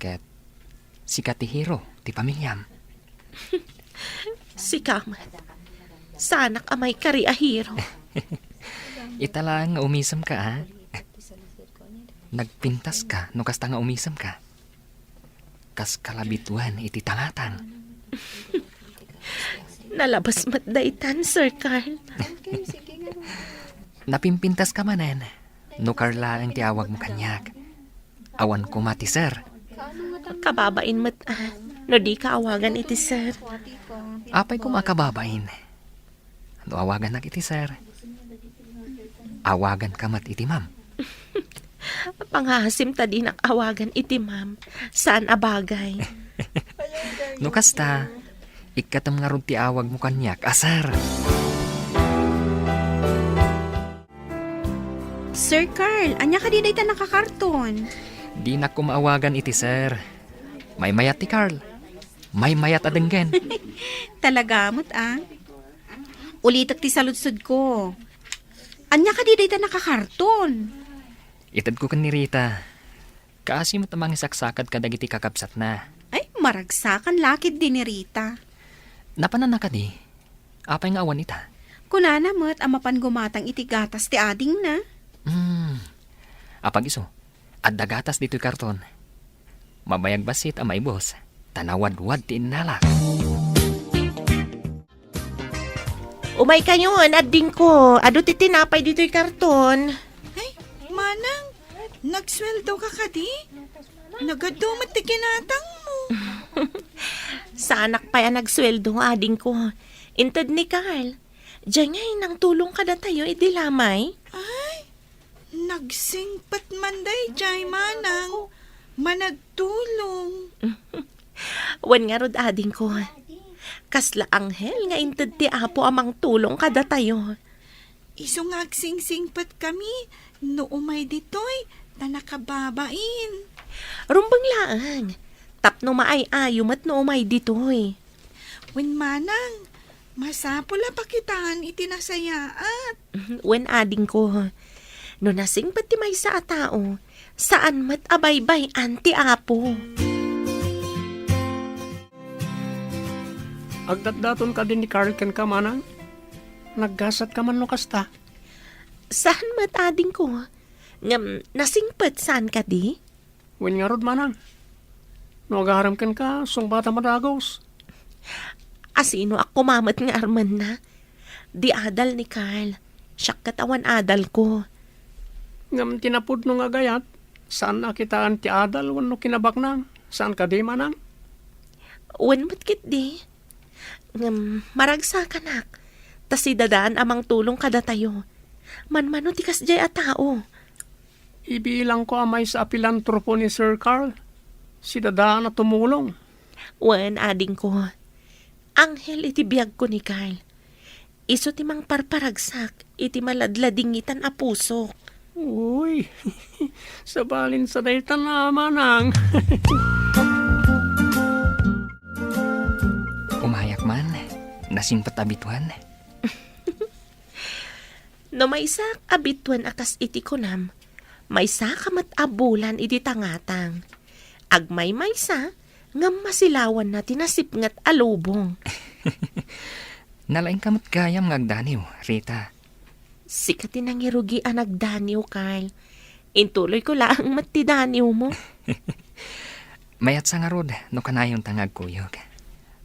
Ket sika ti hero ti pamiliam. Sika met. Saanak a maikari a hero. Ita laeng nga umisemka, a? Nagpintaska no kasta nga umisemka. Kas kalabituen iti tangatang. Nalabes met daytan, Sir Carl. Napimpintaska manen no Carl laeng ti awagmo kaniak. Awan koma ti sir. Kababain met, a, no dika awagan iti sir. Apay koma a kababain? No awagannak iti sir, awaganka met iti ma'am. Pangaasim ta dinak awagan iti ma'am. Saan a bagay. No kasta, ikkatem ngarud ti awagmo kaniak a sir. Sir Carl, ania kadi dayta nakakarton? Dinak koma awagan iti sir. Maymayat ti Carl. Maymayat a denggen. Talaga met, a? Ulitek ti saludsodko. Ania kadi dayta nakakarton? Itedko ken ni Rita. Kaasi met a mangisaksakad kadagiti kakabsatna. Ay, maragsakan la ketdi ni Rita. Napananna kadi? Apay nga awan ita? Kunana met a mapan gumatang iti gatas ti adingna. Hmm. Apag isu, adda gatas ditoy karton. Mabayag bassit a maibus, ta nawadwad ti innalak. Umaykayon, adingko. Adu ti tinapay ditoy karton. Ay, manang, nagsueldo ka kadi? Nagadu met ti kinatangmo. Saanak pay a nagsueldo, adingko. Inted ni Carl. Diay ngay nangtulong kadatayo idi lamay. Ay, nagsingpet man daydiay, manang. Managtulong. Wen ngarud, adingko. Kasla anghel nga inted ti Apo a mangtulong kadatayo. Isu nga agsingsingpetkami no umay ditoy ta nakababain. Rumbeng laeng, tapno maay-ayo met no umay ditoy. Wen manang, masapul a pakitaan iti nasayaat. Wen, adingko, no nasingpet ti maysa a tao, saan met a baybay-an ti Apo. Agdatdaton kadi ni Carl kenka, manang? Naggasatka man no kasta? Saan met, adingko. Ngem nasingpet, saan kadi? Wen ngarud, manang. No agarem kenka, sungbatam a dagus. Asinoak koma met nga armenna? Di adal ni Carl. Siak ket awan adalko. Ngem ti napudno nga agayat, saan a kitaan ti adal wenno kinabaknang. Saan kadi, manang? Wen met ketdi. Ngem maragsakanak, ta sidadaan a mangtulong kadatayo. Manmano ti kasdiay a tao? Ibilangko a maysa a pilantropo ni Sir Carl. Sidadaan a tumulong. Wen, adingko. Anghel iti biagko ni Carl. Isu ti mangparparagsak iti maladladingitan a pusok. Uy, sabalin sa daytan a manang. Umayak man, nasingpet a bituen. No maysaak a bituen a kas iti kunam, maysaka met a bulan idi tangatang. Agmaymaysa, ngem masilawanna ti nasipnget a lubong. Nalaingka met gayam nga agdaniw, Rita. Sika ti nangirugi a nagdaniw, Carl. Intuloyko laeng met ti daniwmo. Mayatsa ngarud no kanayonta nga agkuyog.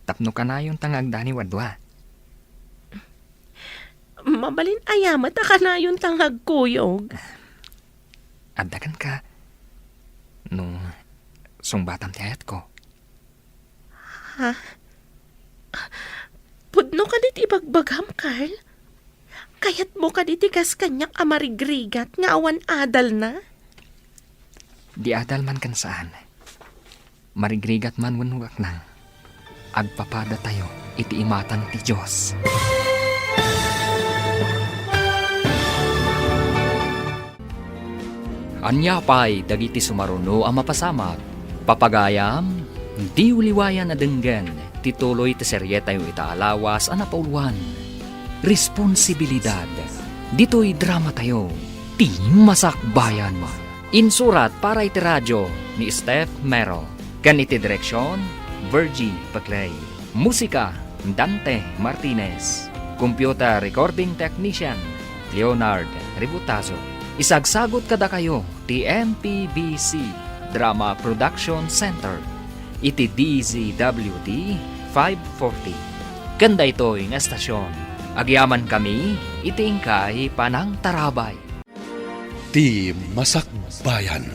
Tapno kanayonta nga agdaniw a dua. Mabalin aya met a kanayonta nga agkuyog? Adda kenka no sungbatam ti ayatko. Ha? Pudno kadi ti ibagbagam, Carl? Kayatmo kadi ti kas kaniak a marigrigat nga awan adalna? Di adal man ken saan. Marigrigat man wenno gaknang, agpapadatayo iti imatang ti Dios. Ania pay dagiti sumaruno a mapasamak? Papagayam, diyo liwayan a denggen ti tuloy ti serietayo ita a lawas a napauluan. Responsibilidad. Ditoy dramatayo, ti Masakbayan. Insurat para iti radyo ni Steph Mero. Ken iti direksyon, Virgie Paclay. Musika, Dante Martinez. Computer recording technician, Leonard Ributazo. Isagsagut kadakayo ti M P B C Drama Production Center iti D Z W T five forty. Ken daytoy nga estasyon, agyamankami iti inkay panangtarabay. Ti Masakbayan.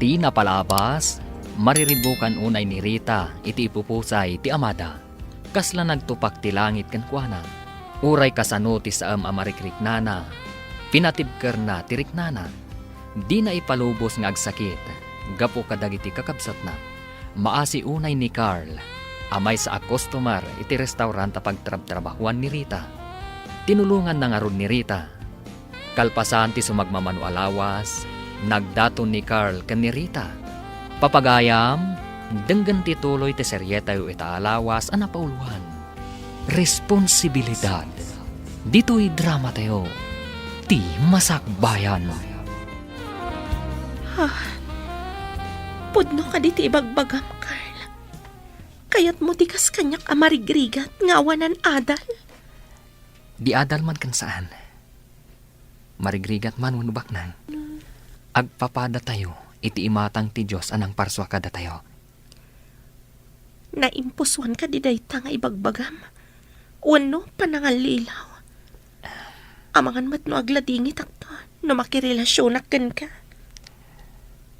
Ti napalabas, mariribukan unay ni Rita iti ipupusay ti amada. Kasla nagtupak ti langit kenkuana. Uray kasano ti saem a marikriknana, pinatibkerna ti riknana. Dina ipalubos nga agsakit gapu kadagiti kakabsatna. Maasi unay ni Carl a maysa a customer iti restaurant a pagtrabtrabahuan ni Rita. Tinulonganna ngarud ni Rita. Kalpasan ti sumagmamano a lawas, nagdaton ni Carl ken ni Rita. Papagayam, denggen ti tuloy ti serietayo ita a lawas a napauluan. Responsibilidad. Ditoy dramatayo, ti Masakbayan. Ah, pudno kadi ti ibagbagam, Carl? Kayatmo ti kas kaniak a marigrigat nga awanan adal? Di adal man ken saan. Marigrigat man wenno baknang, agpapadatayo iti imatang ti Dios a nangparsua kadatayo. Naimpusuan kadi dayta nga ibagbagam? Wenno panangallilaw? Amangan met no agladingitakto no makirelasionak kenka.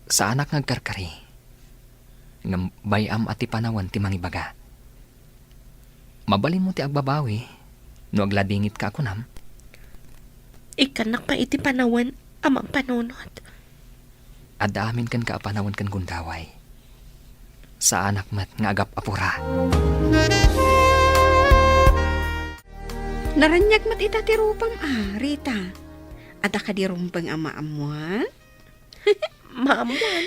Saanak nga agkarkari. Ngem bay-am a ti panawen ti mangibaga. Mabalinmo ti agbabawi no agladingitka a kunam. Ikkannak pay iti panawen a mangpanunot. Adda amin kenka a panawen ken gundaway. Saanak met nga agap-apura. Naraniag met ita ti rupam a, Rita. Adda kadi rumbeng a maammuan? Maammuan?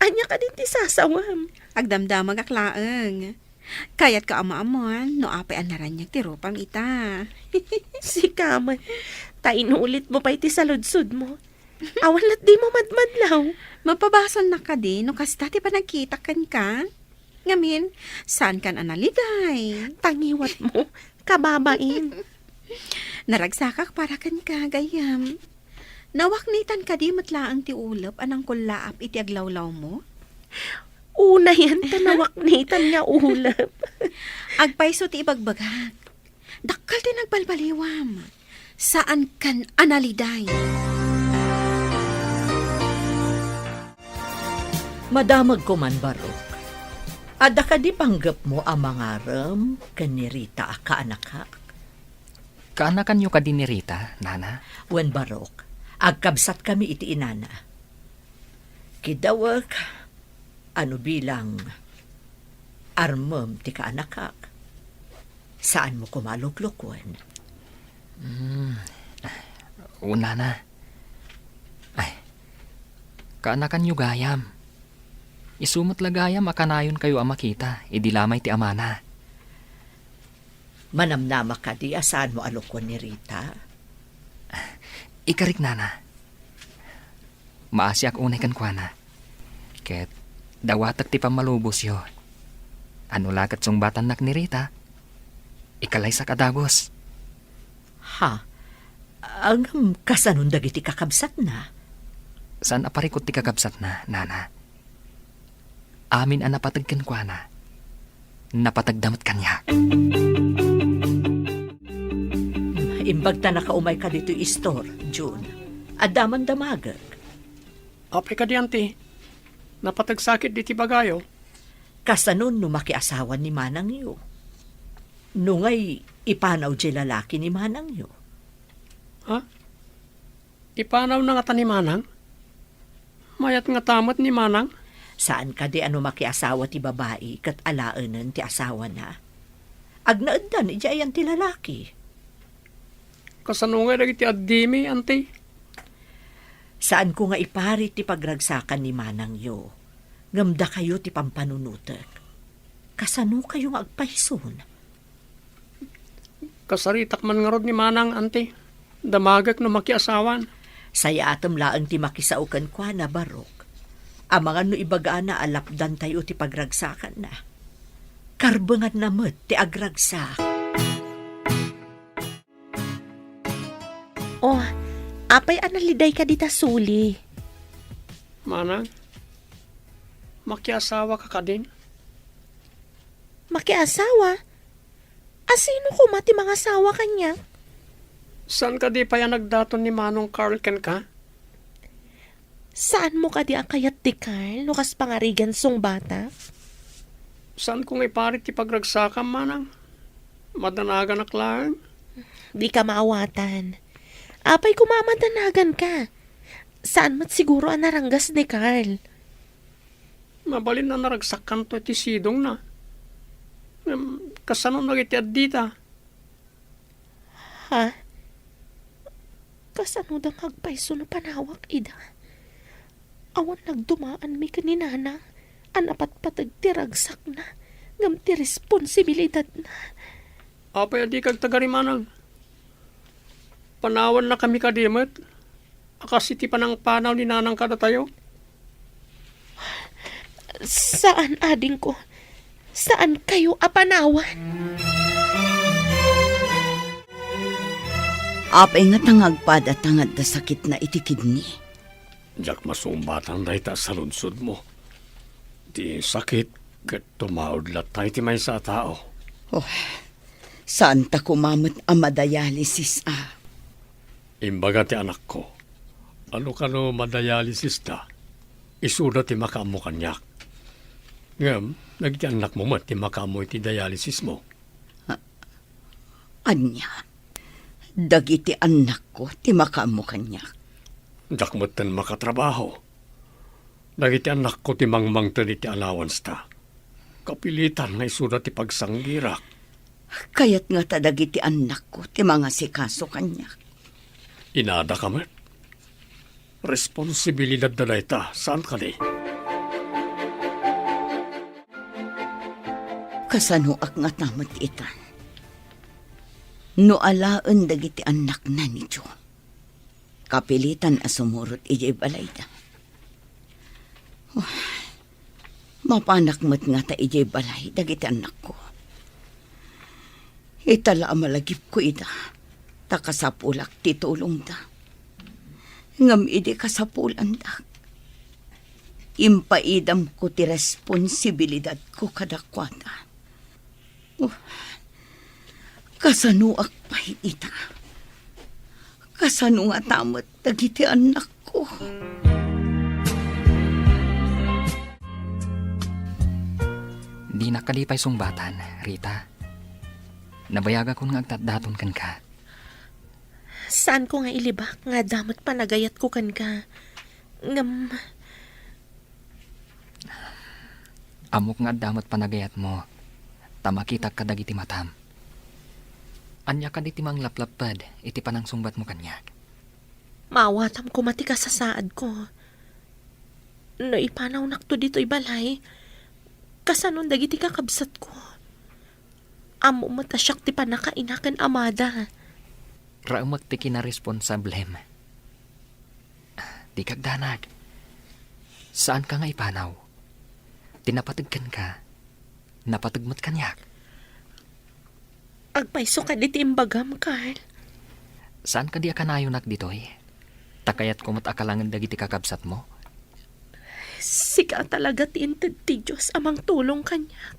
Ania kadi ti sasawam? Agdamdamagak laeng. Kayatko a maammuan no apay a naraniag ti rupam ita. Sika met, ta inulitmo pay ti saludsodmo. Awan lat dimo madmadlaw. Mapabasolnak kadi no kasta ti panagkitak kenka? Ngamin, saankan a naliday? Tangiwatmo, kababain. Naragsakak para kenka, gayyem. Nawaknitan kadi met laeng ti ulep a nangkullaap iti aglawlawmo? Unayen ta nawaknitan nga ulep. Agpayso ti ibagbagak. Dakkel ti nagbalbaliwam. Saankan a naliday. Madamagko man, Barok. Adda kadi panggepmo a mangarem ken ni Rita a kaanakak? Kaanakanyo kadi ni Rita, Nana? Wen, Barok, agkabsatkami iti inana. Kiddawek a no bilang armem ti kaanakak, saanmo koma a luklokoen. Hmm. O, Nana. Ay, kaanakanyo gayam. Isu met la gayam a kanayonkayo a makita idi lamay ti amana. Manamnama kadi a saanmo a lukon ni Rita? Ikarik, Nana. Maasiak unay kenkuana. Ket dawatek ti pammalubosyo. Ano la ket sungbatannak ni Rita, ikalaysak a dagus. Ha? Ngem kasanon dagiti kakabsatna? Saan a parikut ti kakabsatna, Nana. Amin a napateg kenkuana, napateg da met kaniak. Imbag ta nakaumayka ditoy istor, June. Adda man damagek. Apay kadi, Auntie? Napateg sakit diti bagayo. Kasano no makiasawan ni manangyo? No ngay, ipanaw diay lalaki ni manangyo? Ha? Ipanawna ngata ni manang? Mayat ngata met ni manang? Saan kadi a no makiasawa ti babai ket alaenen ti asawana? Agnaeddan idiay ayan ti lalaki. Kasano ngay dagiti addimi, Auntie? Saanko nga iparit ti pagragsakan ni manangyo, ngem dakayo ti pampanunotek. Kasanokayo nga agpayson? Kasaritak man ngarud ni Manang, Auntie. Damagek no makiasawan. Sayatem laeng ti makisao kenkuana, Barok. Amangan no ibagana a lapdantayo ti pagragsakanna. Karbenganna met ti agragsak. Oh, apay a nalidayka dita suli? Manang, makiasawaka kadin? Makiasawa? A sino koma ti mangasawa kaniak? Saan kadi pay a nagdaton ni Manong Carl kenka? Saanmo kadi a kayat ti Carl no kas pangarigan sungbata? Saanko nga iparit ti pagragsakam, Manang. Madanaganak laeng. Dika maawatan. Apay koma a madanaganka? Saan met siguro a naranggas ni Carl? Mabalin a naragsakkanto iti sidongna. Ngem, kasano dagiti addita? Ha? Kasanoda nga agpayso no panawak ida? Awan nagdumaanmi ken ni Nana a napatpateg ti ragsakna ngem ti responsibilidadna. Apay a dika agtagari, Manang? Panawannakami kadi met a kas iti panangpanaw ni Nanang kadatayo? Saan, adingko. Saankayo a panawan. Apay ngata nga agpadata nga adda sakitna iti kidney? Diak masungbatan dayta a saludsodmo. Ti sakit ket tumaud latta iti maysa a tao. Oh, saanta koma met a madialysis a. Imbaga ti anakko a no kano madialysista, isuda ti makaammo kaniak. Ngem, dagiti annakmo met ti makaammo iti dialysismo. A-, ania? Dagiti annakko ti makaammo kaniak. Diak metten makatrabaho. Dagiti annakko ti mangmangted iti allowanceta. Kapilitan nga isuda ti pagsanggirak. Kayat ngata dagiti annakko ti mangasikaso kaniak. Inadaka met. Responsibilidadda dayta, saan kadi? Kasanoak ngata met itan? No alaen dagiti annakna ni Joe, kapilitan a sumurot idiay balayda. Oh, mapanak met ngata idiay balay dagiti annakko. Ita la a malagipko ida, ta kasapulak ti tulongda. Ngem idi kasapulandak, impaidamko ti responsibilidadko kadakuada. Oh, kasanoak pay ita? Kasano ngata met dagiti annakko? Dinak kadi pay sungbatan, Rita. Nabayagakon nga agtatdaton kenka. Saanko nga ilibak nga adda met panagayatko kenka. Ngem, Ammok nga adda met panagayatmo, ta makitak kadagiti matam. Ania kadi ti manglaplapped iti panangsungbatmo kaniak? Maawatam koma ti kasasaadko. No ipanawnakto ditoy balay, kasanon dagiti kakabsatko? Ammom met a siak ti pannakaina ken amada. Raemek ti kinaresponsablem. Dika agdanag. Saanka nga ipanaw. Ti napateg kenka, napateg met kaniak. Agpayso kadi ti imbagam, Carl? Saan kadi a kanayonak ditoy? Ta kayatko met a kalangen dagiti kakabsatmo? Sika talaga ti inted ti Dios a mangtulong kaniak.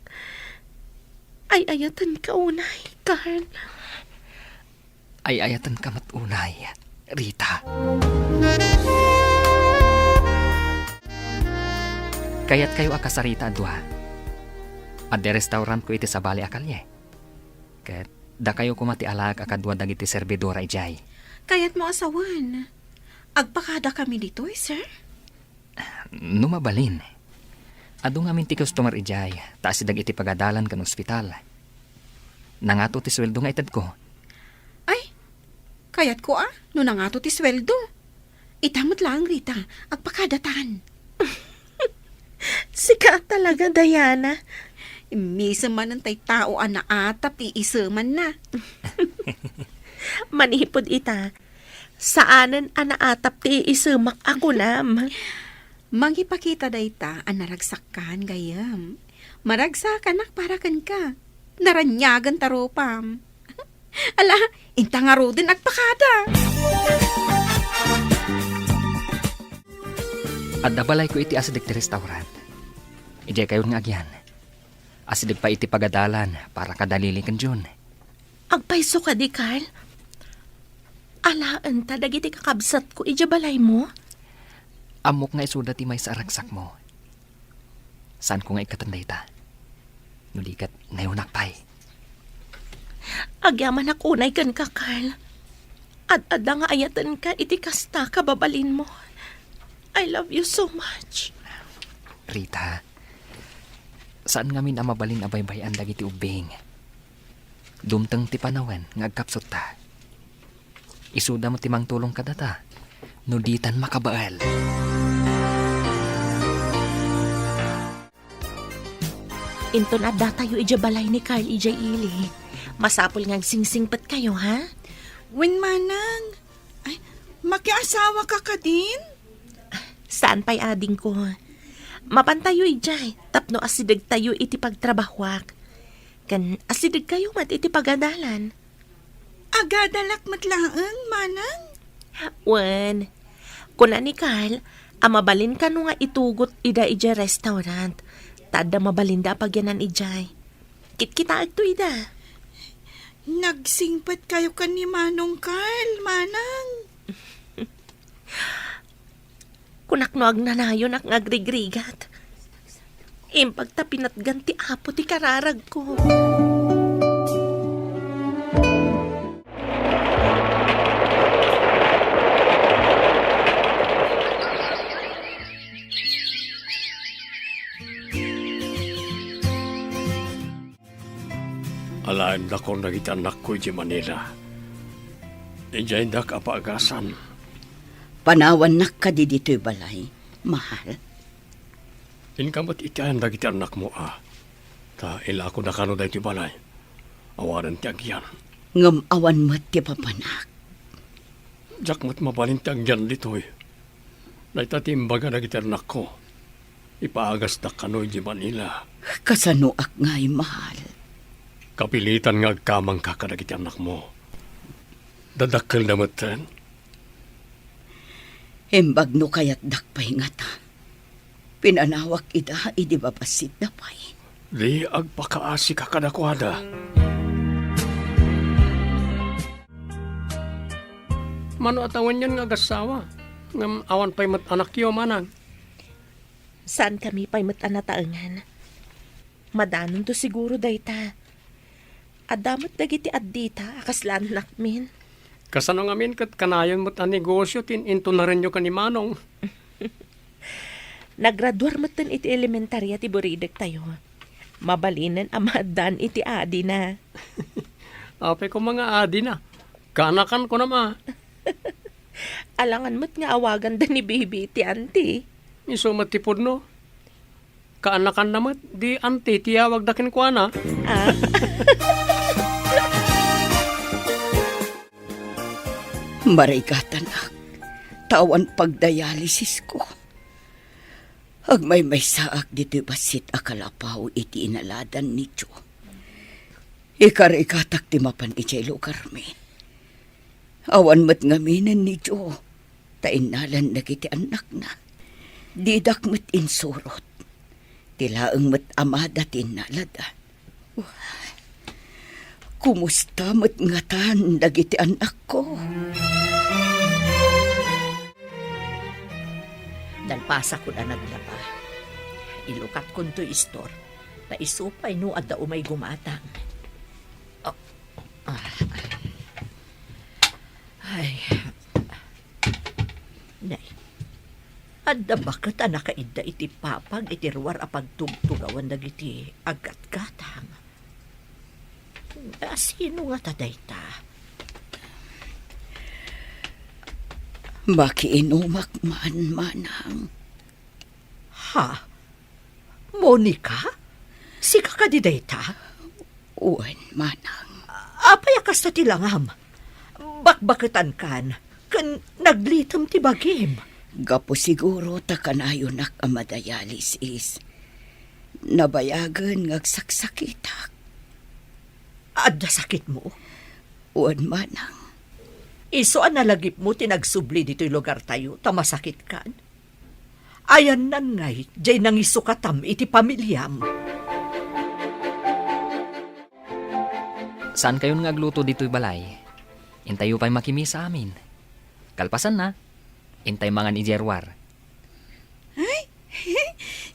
Ay-ayatenka unay, Carl. Ay-ayatenka met unay, Rita. Kayatkayo a kasarita a dua? Adda restaurantko iti sabali a kalye. Ket dakayo koma ti alaek a kadua dagiti serbidora idiay. Kayatmo a sawen, agpakadakami ditoy, sir? No mabalin. Adu ngamin ti customer idiay, ta asideg iti pagadalan ken ospital. Nangato ti sueldo nga itedko. Ay, kayatko a, no nangato ti sueldo. Ita met laeng, Rita, agpakadatan. Sika talaga, Diana. Immisen manen tay tao a naatap ti isemanna. Manipud ita, saanen a naatap ti iisemak a kunam. Mangipakita dayta a naragsakkan, gayyem. Maragsakanak para kenka. Naraniagen ta rupam. Ala, inta ngaruden agpakada. Adda balayko iti asideg ti restaurant. Idiay kayon nga agyan. Asideg pay iti pagadalan para kadalili ken Jun. Agpayso kadi, Carl? Alaenta dagiti kakabsatko idiay balaymo? Ammok nga isuda ti maysa a ragsakmo. Saanko nga ikkaten dayta. No di ket, nayonak pay. Agyamanak unay kenka, Carl. Ad-adda nga ayatenka iti kasta kababalinmo. I love you so much. Rita, saan ngamin a mabalin a baybay-an dagiti ubbing. Dumteng ti panawen nga agkapsutta. Isuda met ti mangtulong kadata no ditan makabael. Inton addatayo idiay balay ni Carl idiay ili, masapul nga agsingsingpetkayo, ha? Wen, manang. Ay, makiasawaka kadin? Saan pay, adingko. Mapantayo idiay tapno asidegtayo iti pagtrabahoak. Ken asidegkayo met iti pagadalan. Agadalak met laeng, manang? Wen, kuna ni Carl a mabalin kano nga itugot ida idiay restaurant, ta adda mabalinda a pagyanan idiay. Kitkitaekto ida. Nagsingpetkayo ken ni Manong Carl, manang? Kunak no agnanayonak nga agrigrigat. Imbag ta pinatgan ti Apo ti kararagko. Alaendakon dagiti annakko idiay Manila. Idiay indak a paagasan. Panawannak kadi ditoy balay, mahal? Inka met iti ayan dagiti annakmo, a. Ta ilakodakano daytoy balay. Awanen ti agyan. Ngem awan met ti papanak. Diak met mabalin ti agyan ditoy. Dayta ti imbaga dagiti annakko. Ipaagasdak kano idiay Manila. Kasanoak ngay, mahal? Kapilitan nga agkamangka kadagiti annakmo. Dadakkelda metten. Imbag no kayatdak pay ngata, pinanawak ida idi babassit da pay. Di agpakaasika kadakuada. Mano a tawenyon nga agassawa, ngem awan pay met anakyo, manang? Saankami pay met a nataengan. Madanonto siguro dayta. Adda met dagiti addita a kasla annakmin. Kasano ngamin ket kanayon met a negosio ti in-intunarenyo ken ni Manong? Nagraduar metten iti elementaria ti buridektayo. Mabalinen a maaddaan iti adina. Apay koma nga adina? Kaanakan kunam a. Alangan met nga awaganda ni Bibi iti anti. Isu met ti pudno. Kaanakanna met, di anti ti awagda kenkuana. Ah. Marigatanak, ta awan pagdialysisko. Agmaymaysaak ditoy bassit a kalapaw iti inaladan ni Joe. Ikarigatak ti mapan idiay lugarmi. Awan met ngaminen ni Joe, ta innalan dagiti annakna. Didak met insurot. Ti laeng met amada ti innalada. Kumusta met ngatan dagiti annakko? Nalpasakon a naglaba. Ilukatkonto istor. Ta isu pay no adda umay gumatang. Oh. Ah. Ay. Nay, adda baket a nakaidda iti papag iti ruar a pagtugtugawan dagiti aggatgatang. Asino ngata dayta? Makiinumak man, manang. Ha? Monica? Sika kadi dayta? Wen, manang. Apay a kasta ti langam? Bakbaketankan ken naglitem ti bagim. Gapu siguro ta kanayonak a madayalisis. Nabayagen nga agsaksakitak. Adda sakitmo? Wen, manang. Isu a nalagipmo ti nagsubli ditoy lugartayo ta masakitkan? Ayannan ngay, jay nangisukatam iti pamiliam. Saankayon nga agluto ditoy balay? Intayo pay makimisa amin. Kalpasanna, intay mangan idiay ruar. Ay,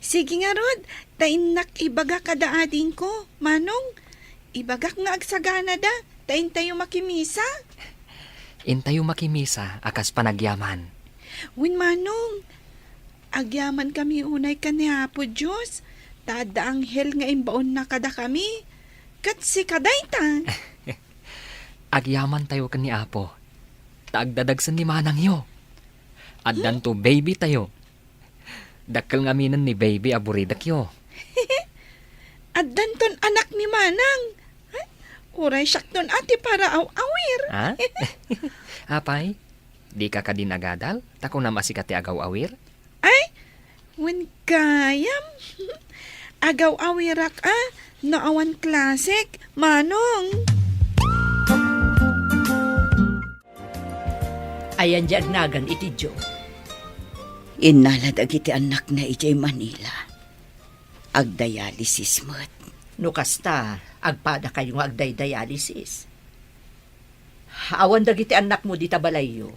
sige ngarud, ta innak ibaga kada adingko, Manong. Ibagak nga agsaganada, ta intayo makimisa. Intayo makimisa a kas panagyaman. Wen, Manong, agyamankami unay ken ni Apo Dios, ta adda anghel nga imbaonna kadakami. Ket sika dayta. Agyamantayo ken ni Apo, ta agdadagsen ni manangyo. Addanto baby tayo. Dakkel ngaminen ni baby a buridakyo. Addanton anak ni manang. Ay, uray siakton a ti paraaw-awir. Ha? Apay, dika kadi nagadal? Ta kunam a sika ti agaw-awir? Ay, wen gayam. Agaw-awirak a, no awan klasek, Manong. Ayan di agnagan iti Diyo. Innala dagiti annakna idiay Manila. Agdialysis met. No kasta, agpadakayo nga agdidialysis. Awan dagiti annakmo dita balayyo.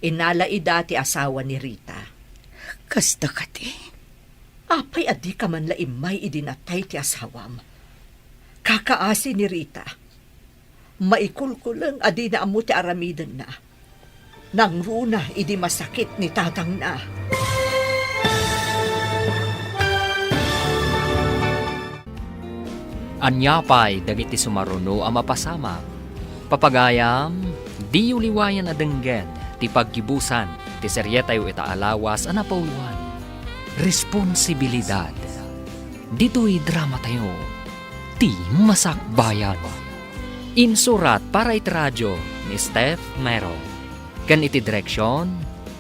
Innala ida ti asawa ni Rita. Kasta kadi? Apay a dika man la immay idi natay ti asawam? Kakaasi ni Rita. Maikulkuleng a dina ammo ti aramidenna. Nangruna idi masakit ni tatangna. Ania pay dagiti sumaruno a mapasamak? Papagayam, diyo liwayan a denggen ti paggibusan ti serietayo ita a lawas a napauluan. Responsibilidad. Ditoy dramatayo, Ti Masakbayan. Insurat para iti radio ni Steph Mero. Ken iti direksion,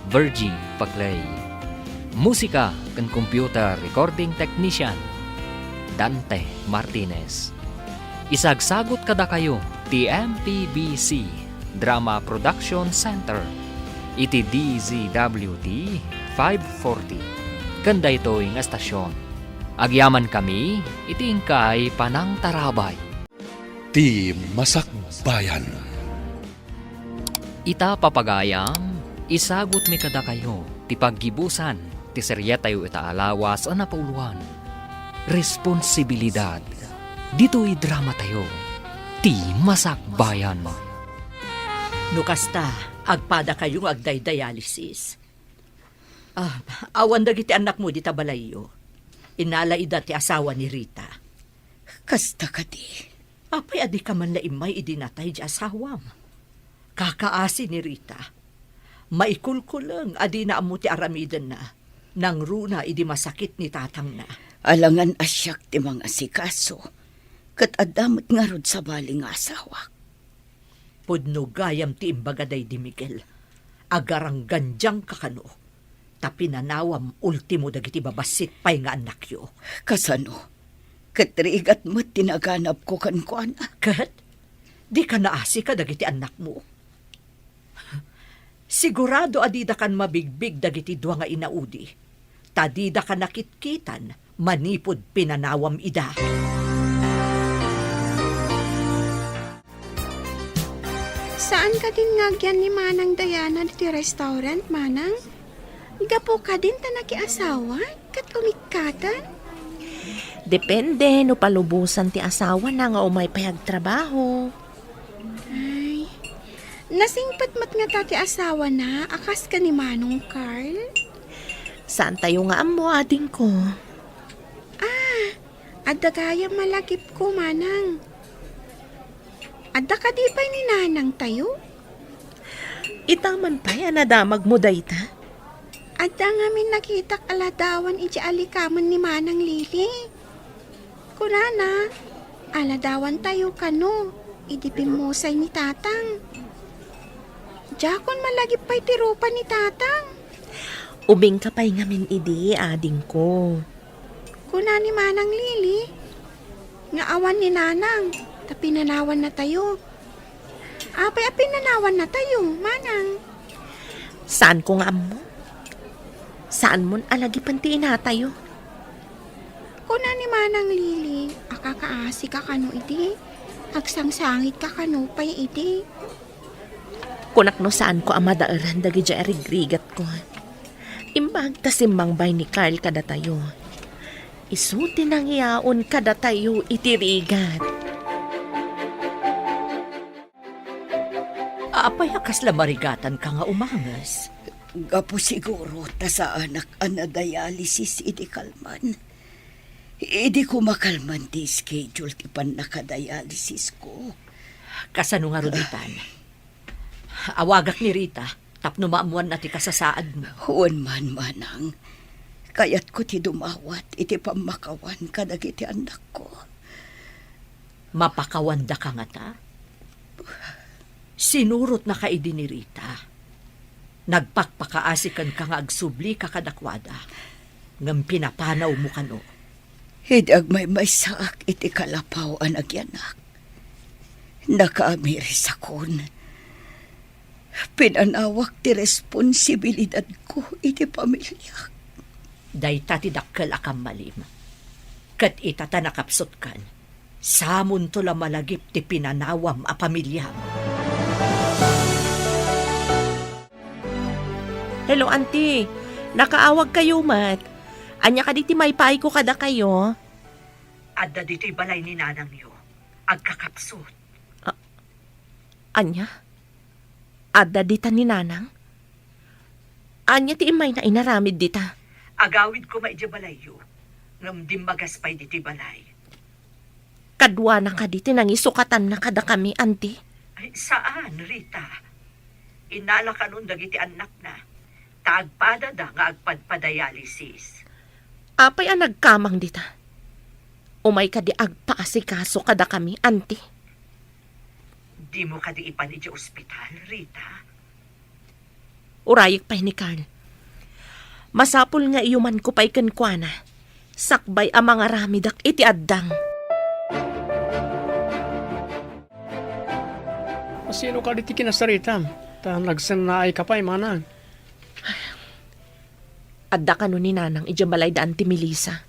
Virgie Paclay. Musika ken computer recording technician, Dante Martinez. Isagsagut kadakayo ti M P B C Drama Production Center iti D Z W T five forty ken daytoy nga estasion. Agyamankami iti inkay panangtarabay. Ti Masakbayan. Ita, papagayam, isagutmi kadakayo ti paggibusan ti serietayo ita a lawas a napauluan, Responsibilidad. Ditoy dramatayo, Ti Masakbayan. No kasta, agpadakayo nga agdidialysis. Ah, awan dagiti annakmo dita balayyo. Innala ida ti asawa ni Rita. Kasta kadi? Apay a dika man la immay idi natay di asawam? Kakaasi ni Rita. Maikulkuleng a dina ammo ti aramidenna. Nangruna idi masakit ni tatangna. Alangan a siak ti mangasikaso, ket adda met ngarud sabali nga asawak. Pudno gayam ti imbaga daydi Miguel. Agaranggandiangka kano, ta pinanawam ultimo dagiti babassit pay nga annakyo. Kasano? Ket rigat met ti naganabko kenkuana. Ket? Dika naasi kadagiti annakmo? Sigurado a didakan mabigbig dagiti dua nga inaudi, ta didakan nakitkitan manipud pinanawam ida. Saan kadin nga agyan ni Manang Diana ditoy restaurant, Manang? Gapu kadin ta nakiasawa ket umikkatan? Depende no palubosan ti asawana nga umay pay agtrabaho. Ay, nasingpet met ngata ti asawana a kas ken ni Manong Carl? Saantayo nga ammo, adingko. Ah, adda gayam a lagipko, Manang. Adda kadi pay ni nanangtayo? Ita man pay a nadamagmo dayta? Adda ngamin nakitak a ladawan idiay alikamen ni Manang Lili. Kunana, aladawantayo kano, Idi pimmusay ni Tatang. Diakon malagip pay ti rupa ni Tatang. Ubingka pay ngamin idi, adingko. Kuna ni Manang Lily nga awan ni Nanang ta pinanawannatayo. Apay a pinanawannatayo, Manang? Saanko nga ammo. Saanmon a lagipen ti inatayo. Kuna ni Manang Lily a kakaasika kano idi, agsangsangitka kano pay idi. Kunak no saanko a madaeran dagidiay a rigrigatko. Imbag ta simmangbay ni Carl kadatayo. Isu ti nangiyaon kadatayo iti rigat. Apay a kasla marigatanka nga umanges? Gapu siguro ta saanak a nadialysis idi kalman. Idi ko makalman ti schedule ti pannakadialysisko. Kasano ngarud itan? Awagak ni Rita tapno maammuanna ti kasasaadmo. Wen man, Manang. Kayatko ti dumawat iti pammakawan kadagiti annakko. Mapakawandaka ngata? Sinurotnaka idi ni Rita. Nagpakpakaasi kenka nga agsublika kadakuada, ngem pinapanawmo kano. Idi agmaymaysaak iti kalapaw a nagyanak, nakaamirisakon. Pinanawak ti responsibilidadko iti pamiliak. Dayta ti dakkel a kammalim. Ket ita ta nakapsutkan, samonto la malagip ti pinanawam a pamiliam. Hello, Auntie. Nakaawagkayo met. Ania kadi ti maipaayko kadakayo? Adda ditoy balay ni nanangyo. Agkakapsut. A-, ania? Adda dita ni Nanang? Ania ti immayna inaramid dita? Agawid koma idiay balayyo, ngem dimmagas pay ditoy balay. Kaduana kadi ti nangisukatanna kadakami, Auntie? Ay, saan, Rita. Innala kanon dagiti annakna, ta agpadada nga agpadpadialysis. Apay a nagkamang dita? Umay kadi agpaasikaso kadakami, Auntie? Dimo kadi ipan idiay ospital, Rita? Urayek pay ni Carl. Masapul nga iyumanko pay kenkuana, sakbay a mangaramidak iti addang. Sino kadi ti kinasaritam? Ta nagsennaayka pay, Manang. Adda kano ni Nanang idiay balayda, Auntie Melissa.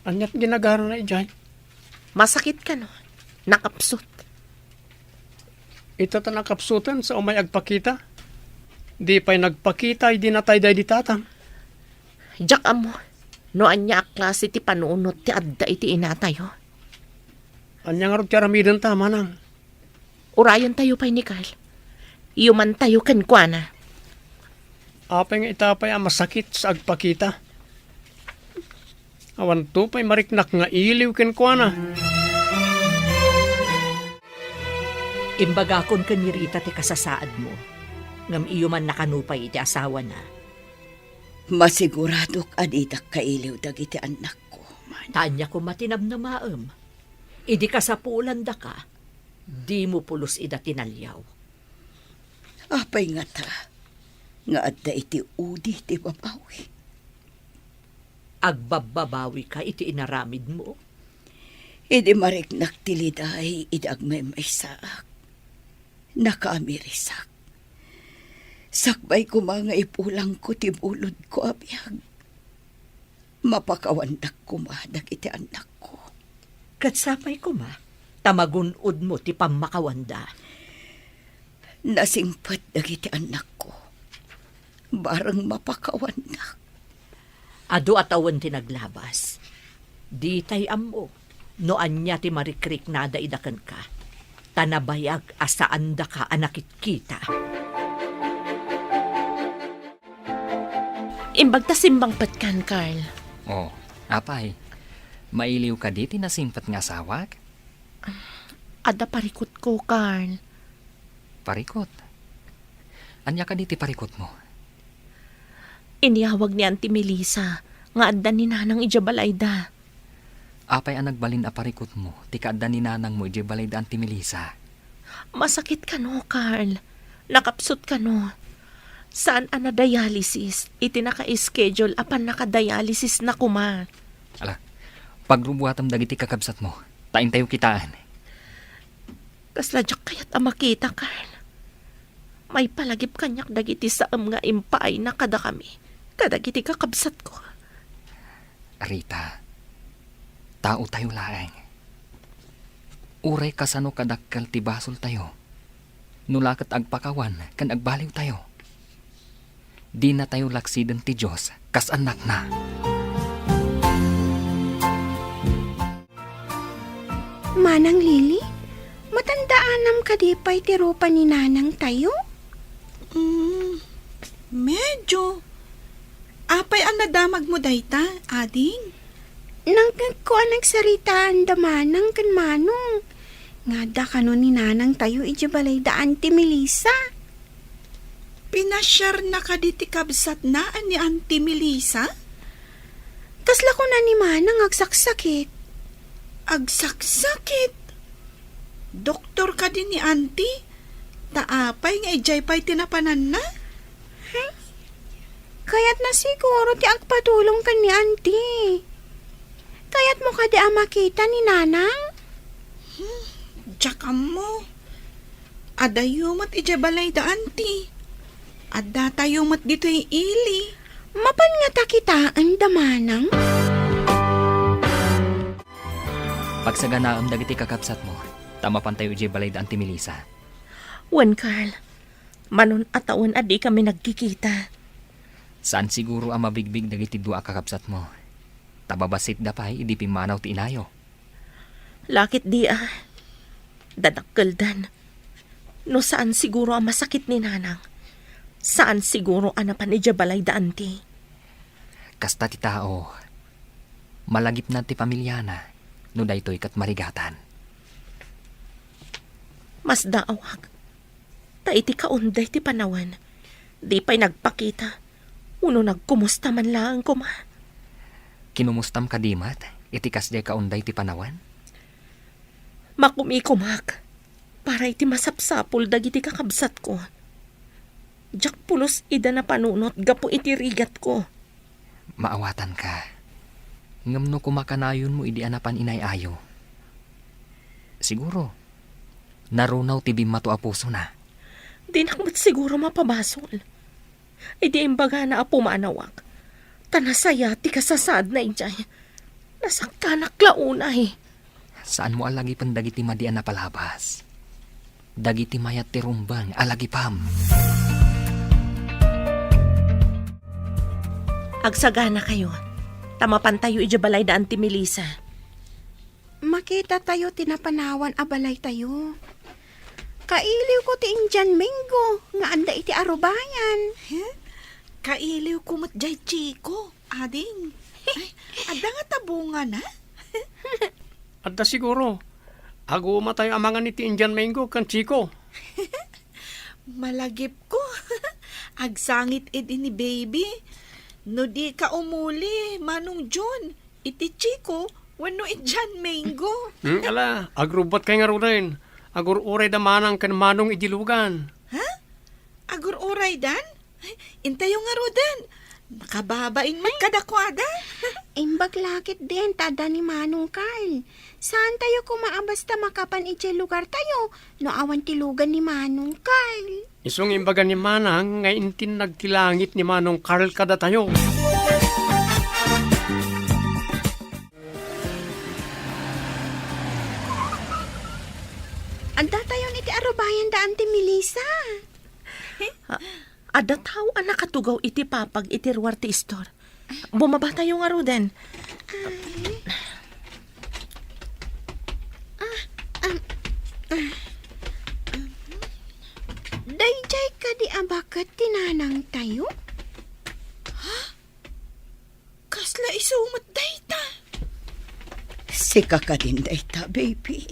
Aniat ginagarana idiay? Masakit kano. Nakapsut. Ita ta nakapsuten sa umay agpakita. Di pay nagpakita idi natay daydi Tatang. Diak ammo no ania a klase ti panunot ti adda iti inatayo. Ania ngarud ti aramidenta, Manang? Urayentayo pay ni Carl. Iyumantayo kenkuana. Apay nga ita pay a masakit sa agpakita? Awanto pay mariknak nga iliw kenkuana. Imbagakon ken ni Rita ti kasasaadmo, ngem iyumanna kano pay iti asawana. Masiguradok a didak kailiw dagiti annakko, Manang. Ta ania koma ti namnamaem? Idi kasapulandaka, dimo pulos ida tinaliaw. Apay ngata nga adda iti udi ti babawi? Agbabbabawika iti inaramidmo? Idi mariknak ti liday idi agmaymaysaak, nakaamirisak. Sakbay koma nga ipulangko ti bulodko a biag, mapakawandak koma dagiti annakko. Ket sapay koma ta magun-odmo ti pammakawanda. Nasingpet dagiti annakko. Bareng mapakawandak. Adu a tawen ti naglabas. Ditay ammo no ania ti marikriknada ida kenka. Ta nabayag a saandaka a nakitkita. Imbag ta simmangpetkan, Carl. Oh, apay? Mailiw kadi ti nasingpet nga asawak? Adda parikutko, Carl. Parikut? Ania kadi ti parikutmo? Inyawag ni Auntie Melissa nga adda ni Nanang idiay balayda. Apay a nagbalin a parikutmo ti kaadda ni nanangmo idiay balay da Auntie Melissa? Masakit kano, Carl. Nakapsut kano. Saan a na-dialysis iti naka-schedule a pannaka-dialysis na koma. Ala, pagrubuatam dagiti kakabsatmo, ta intayo kitaen. Kasla diak kayat a makita, Carl. Maipalagip kaniak dagiti saem nga impaayna kadakami, kadagiti kakabsatko. Rita, taotayo laeng. Uray kasano kadakkel ti basoltayo, no la ket agpakawan ken agbaliwtayo, dinatayo laksiden ti Dios kas annakna. Manang Lily, matandaanam kadi pay ti rupa ni nanangtayo? Mm, medyo. Apay a nadamagmo dayta, ading? Nangngegko a nagsaritaan da manang ken manong. Nga adda kano ni nanangtayo idiay balay da Auntie Melissa. Pinasiarna kadi ti kabsatna a ni Auntie Melissa? Kasla kuna ni manang agsaksakit. Agsaksakit? Doktor kadi ni Auntie? Ta apay nga idiay pay ti napananna? Hay, kayatna siguro ti agpatulong ken ni Auntie. Kayatmo kadi a makita ni Nanang? Hmm, diak ammo. Adayo met idiay balay da Auntie. Addatayo met ditoy ili. Mapan ngata kitaen da manang? Pagsaganaem dagiti kakabsatmo, ta mapantayo idiay balay da Auntie Melissa. Wen, Carl. Manon a tawen a dikami nagkikita. Saan siguro a mabigbig dagiti dua a kakabsatmo, ta babassit da pay idi pimmanaw ti inayo. Lakit di a dadakkeldan. No saan siguro a masakit ni Nanang, saan siguro a napan idiay balay da Auntie. Kasta ti tao, malagipna ti pamiliana no daytoy ket marigatan. Masdaawak ta iti kaunday ti panawen, di pay nagpakita, wenno nagkumusta man laeng koma. Kinumustam kadi met iti kasdiay kaunday ti panawen? Makumikomak para iti masapsapul dagiti kakabsatko. Diak pulos ida napanunot gapu iti rigatko. Maawatanka. Ngem no kumakanayonmo idi a napan inay-ayo, siguro, narunaw ti bimmato a pusona. Dinak met siguro mapabasol. Idi imbagana a pumanawak, ta nasaya ti kasasaadna idiay. Nasaktanak la unay. Saanmo a lagipen dagiti madi a napalabas. Dagiti mayat ti rumbeng a lagipem. Agsaganakayo, ta mapantayo idiay balay da Auntie Melissa. Makitatayo ti napanawan a balaytayo. Kailiwko ti Indian mango nga adda iti arubayan. Huh? Kailiwko met jay Chico, ading. Ay, adda ngata bungana? Adda siguro. Agumatayo a mangan iti Indian mango ken Chico. Malagipko. Agsangit idi ni baby. No dika umuli, Manong John, iti Chico wenno Indian mango. Hmm, ala, agrubbatkay ngaruden. Agur-uray da manang ken manong idi lugan. Ha? Agur-uraydan? Ay, intayo ngaruden. Makababain met kadakuada. Imbag laketdin ta adda ni Manong Carl. Saantayo koma a basta makapan idiay lugartayo no awan ti lugan ni Manong Carl. Isu nga imbaga ni Manang nga intinnag ti langit ni Manong Carl kadatayo. Addatayon iti arubayan da Auntie Melissa. A-, adda tao a nakatugaw iti papag iti ruar ti istor. Bumabatayo ngaruden. Ah, ah, ah, ah. Daydiay kadi a baket ti nanangtayo? Ha? Kasla isu met dayta? Sika kadin dayta, baby.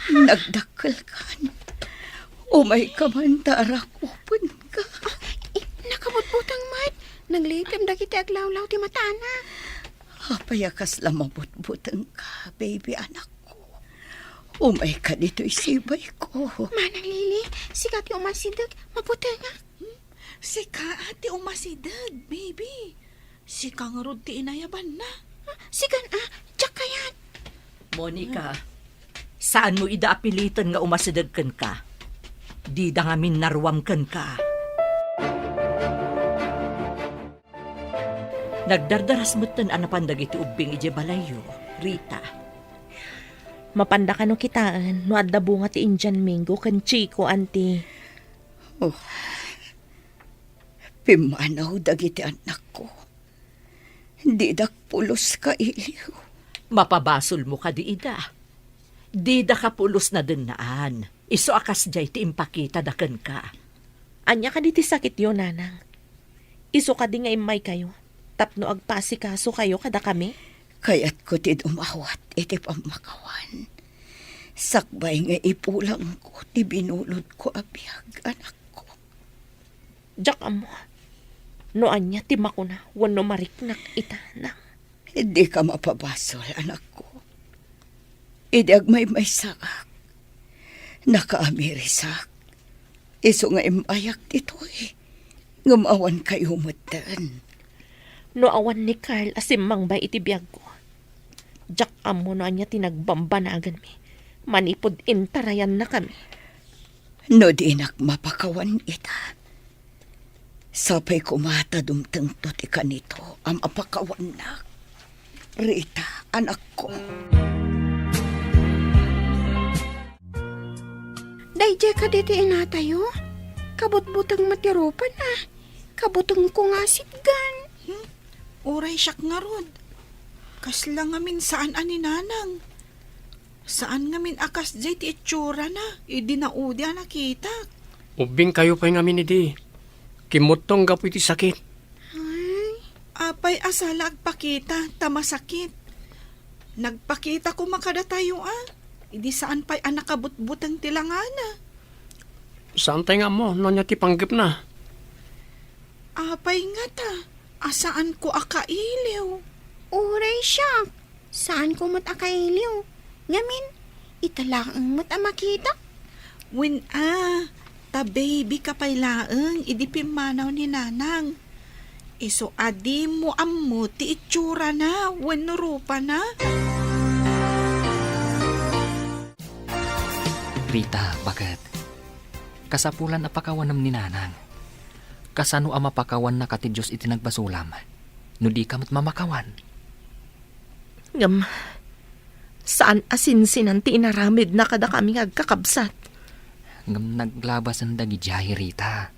Nagdakkelkan. Umayka man ta arakupenka. Eh, nakabutbutang met. Naglipim dagiti aglawlaw ti matana. Apay a kasla mabutbutengka, baby anakko? Umayka ditoy sibayko. Manang Lily, sika ti umasideg, mabutengak. Hmm? Sika ti umasideg, baby. Sika ngarud ti inayabanna. Ah, sikan a, diak kayat. Monica, saanmo ida a piliten nga umasideg kenka. Dida ngamin naruam kenka. Nagdardaras metten a napan dagiti ubbing idiay balayyo, Rita. Mapanda kano kitaen no adda bunga ti Indian mango ken Chico, Auntie? Oh, pimmanaw dagiti annakko. Didak pulos kailiw. Mapabasolmo kadi ida? Dida kapulos nadennaan. Isu a kasdiay ti impakitada kenka. Ania kadi ti sakityo, nanang? Isu kadi nga immaykayo tapno agpasikasokayo kadakami? Kayatko ti dumawat iti pammakawan. Sakbay nga ipulangko ti binulodko a biag, anakko. Diak ammo no ania ti makuna wenno mariknak ita, nang. Dika mapabasol, anakko. Idi agmaymaysaak, nakaamirisak. Isu nga immayak ditoy, ngem awan kayo metten. No awan ni Carl a simmangbay iti biagko, diak ammo no ania ti nagbambanaganmi manipud intarayannakami. No dinak mapakawan ita, sapay koma ta dumtengto ti kanito a mapakawannak, Rita, anakko. Daydiay kadi ti inatayo? Kabutbuteng met ti rupana. Kabutengko nga sitgan. Hmm? Uray siak ngarud. Kasla ngamin saan a ni nanang. Saan ngamin a kasdiay ti itsurana idi naudi a nakitak. Ubbingkayo pay ngamin idi. Kimmutto gapu iti sakit. Ay. Apay a sala agpakita ta masakit. Nagpakita koma kadatayo a. Idi saan pay a nakabutbuteng ti langana. Saantay nga ammo no ania ti panggepna. Apay ngata a saanko a kailiw? Uray siak, saanko met a kailiw. Ngamin, ita laeng met a makitak. Wen a, ta baby ka pay laeng idi pimmanaw ni nanang. Isu a dimo ammo ti itsurana wenno rupana. Rita, baket. Kasapulan a pakawanem ni nanang. Kasano a mapakawannaka ti Dios iti nagbasolam, no dika met mamakawan? Ngem, saan a sinsinan ti inaramidna kadakami nga agkakabsat. Ngem naglabasen dagidiay, Rita.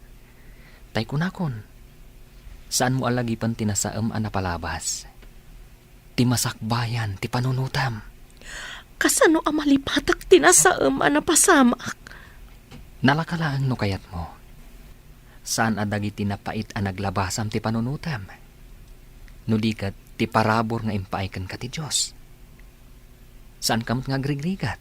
Tay kunakon, saanmo a lagipen ti nasaem a napalabas. Ti masakbayan ti panunotem. Kasano a malipatak ti nasaem a napasamak? Nalaka laeng no kayatmo. Saan a dagiti napait a naglabasam ti panunotem. No di ket ti parabur nga impaay kenka ti Dios. Saanka met nga agrigrigat.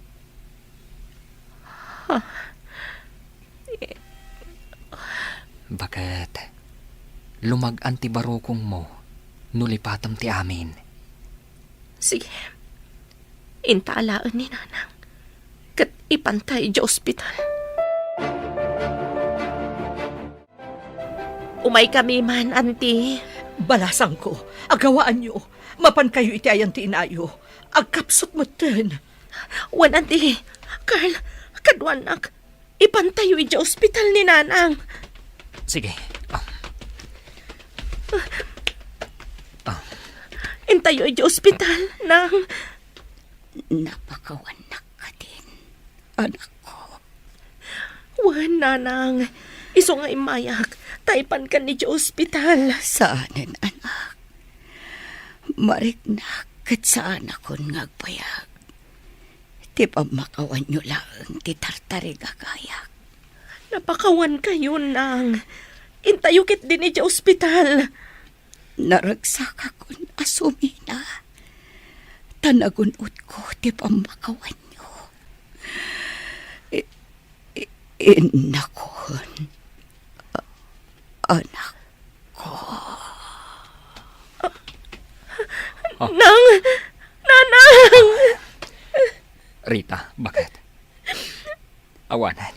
Baket, lumag-an ti barukongmo no lipatem ti amin. Sige. Inta alaen ni nanang, ket ipanta idiay ospital. Umaykami man, Auntie. Balasangko, agawaanyo. Mapankayo iti ayan ti inayo. Agkapsut metten. Wen, Auntie. Carl, kaduanak. Ipantayo idiay ospital ni nanang. Sige. Ah. Ah. Intayo idiay ospital, nang. Napakawannak kadin, anakko? Wen, nanang. Isu nga immayak, ta ipankan idiay ospital. Saanen, anak. Mariknak ket saanakon nga agbayag. Ti pammakawanyo laeng ti tartarigagayak. Napakawankayo, nang. Intayo ketdin idiay ospital. Naragsakakon a sumina, ta nagun-otko ti pammakawanyo. I-, i-, innakon, a-, anakko. Nang! Nanang! Rita, bakit? Awanen.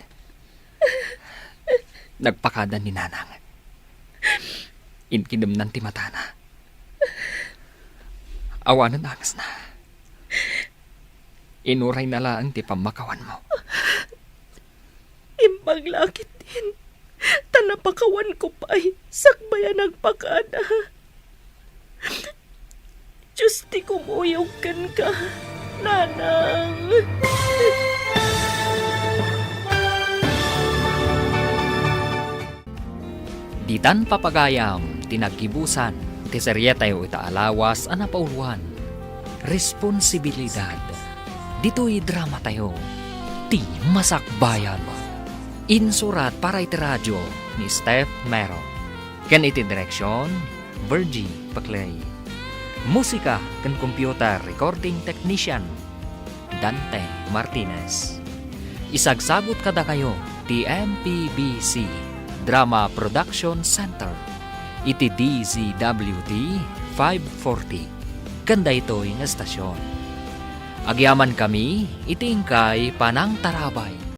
Nagpakada ni Nanang. Inkidemnan ti matana. Awanen angesna. Inurayna laeng ti pammakawanmo. Imbag la ketdin, ta napakawanko pay sakbay a nagpakada. Dios ti kumuyog kenka, Nanang. Ditan papagayam ti naggibusan ti serietayo ita a lawas a napauluan, Responsibilidad. Ditoy dramatayo, Ti Masakbayan. Insurat para iti radio ni Steph Mero. Ken iti direksion, Virgie Paclay. Musika ken computer recording technician, Dante Martinez. Isagsagut kadakayo ti M P B C Drama Production Center iti D Z W T five forty ken daytoy nga estasion. Agyamankami iti inkay panangtarabay.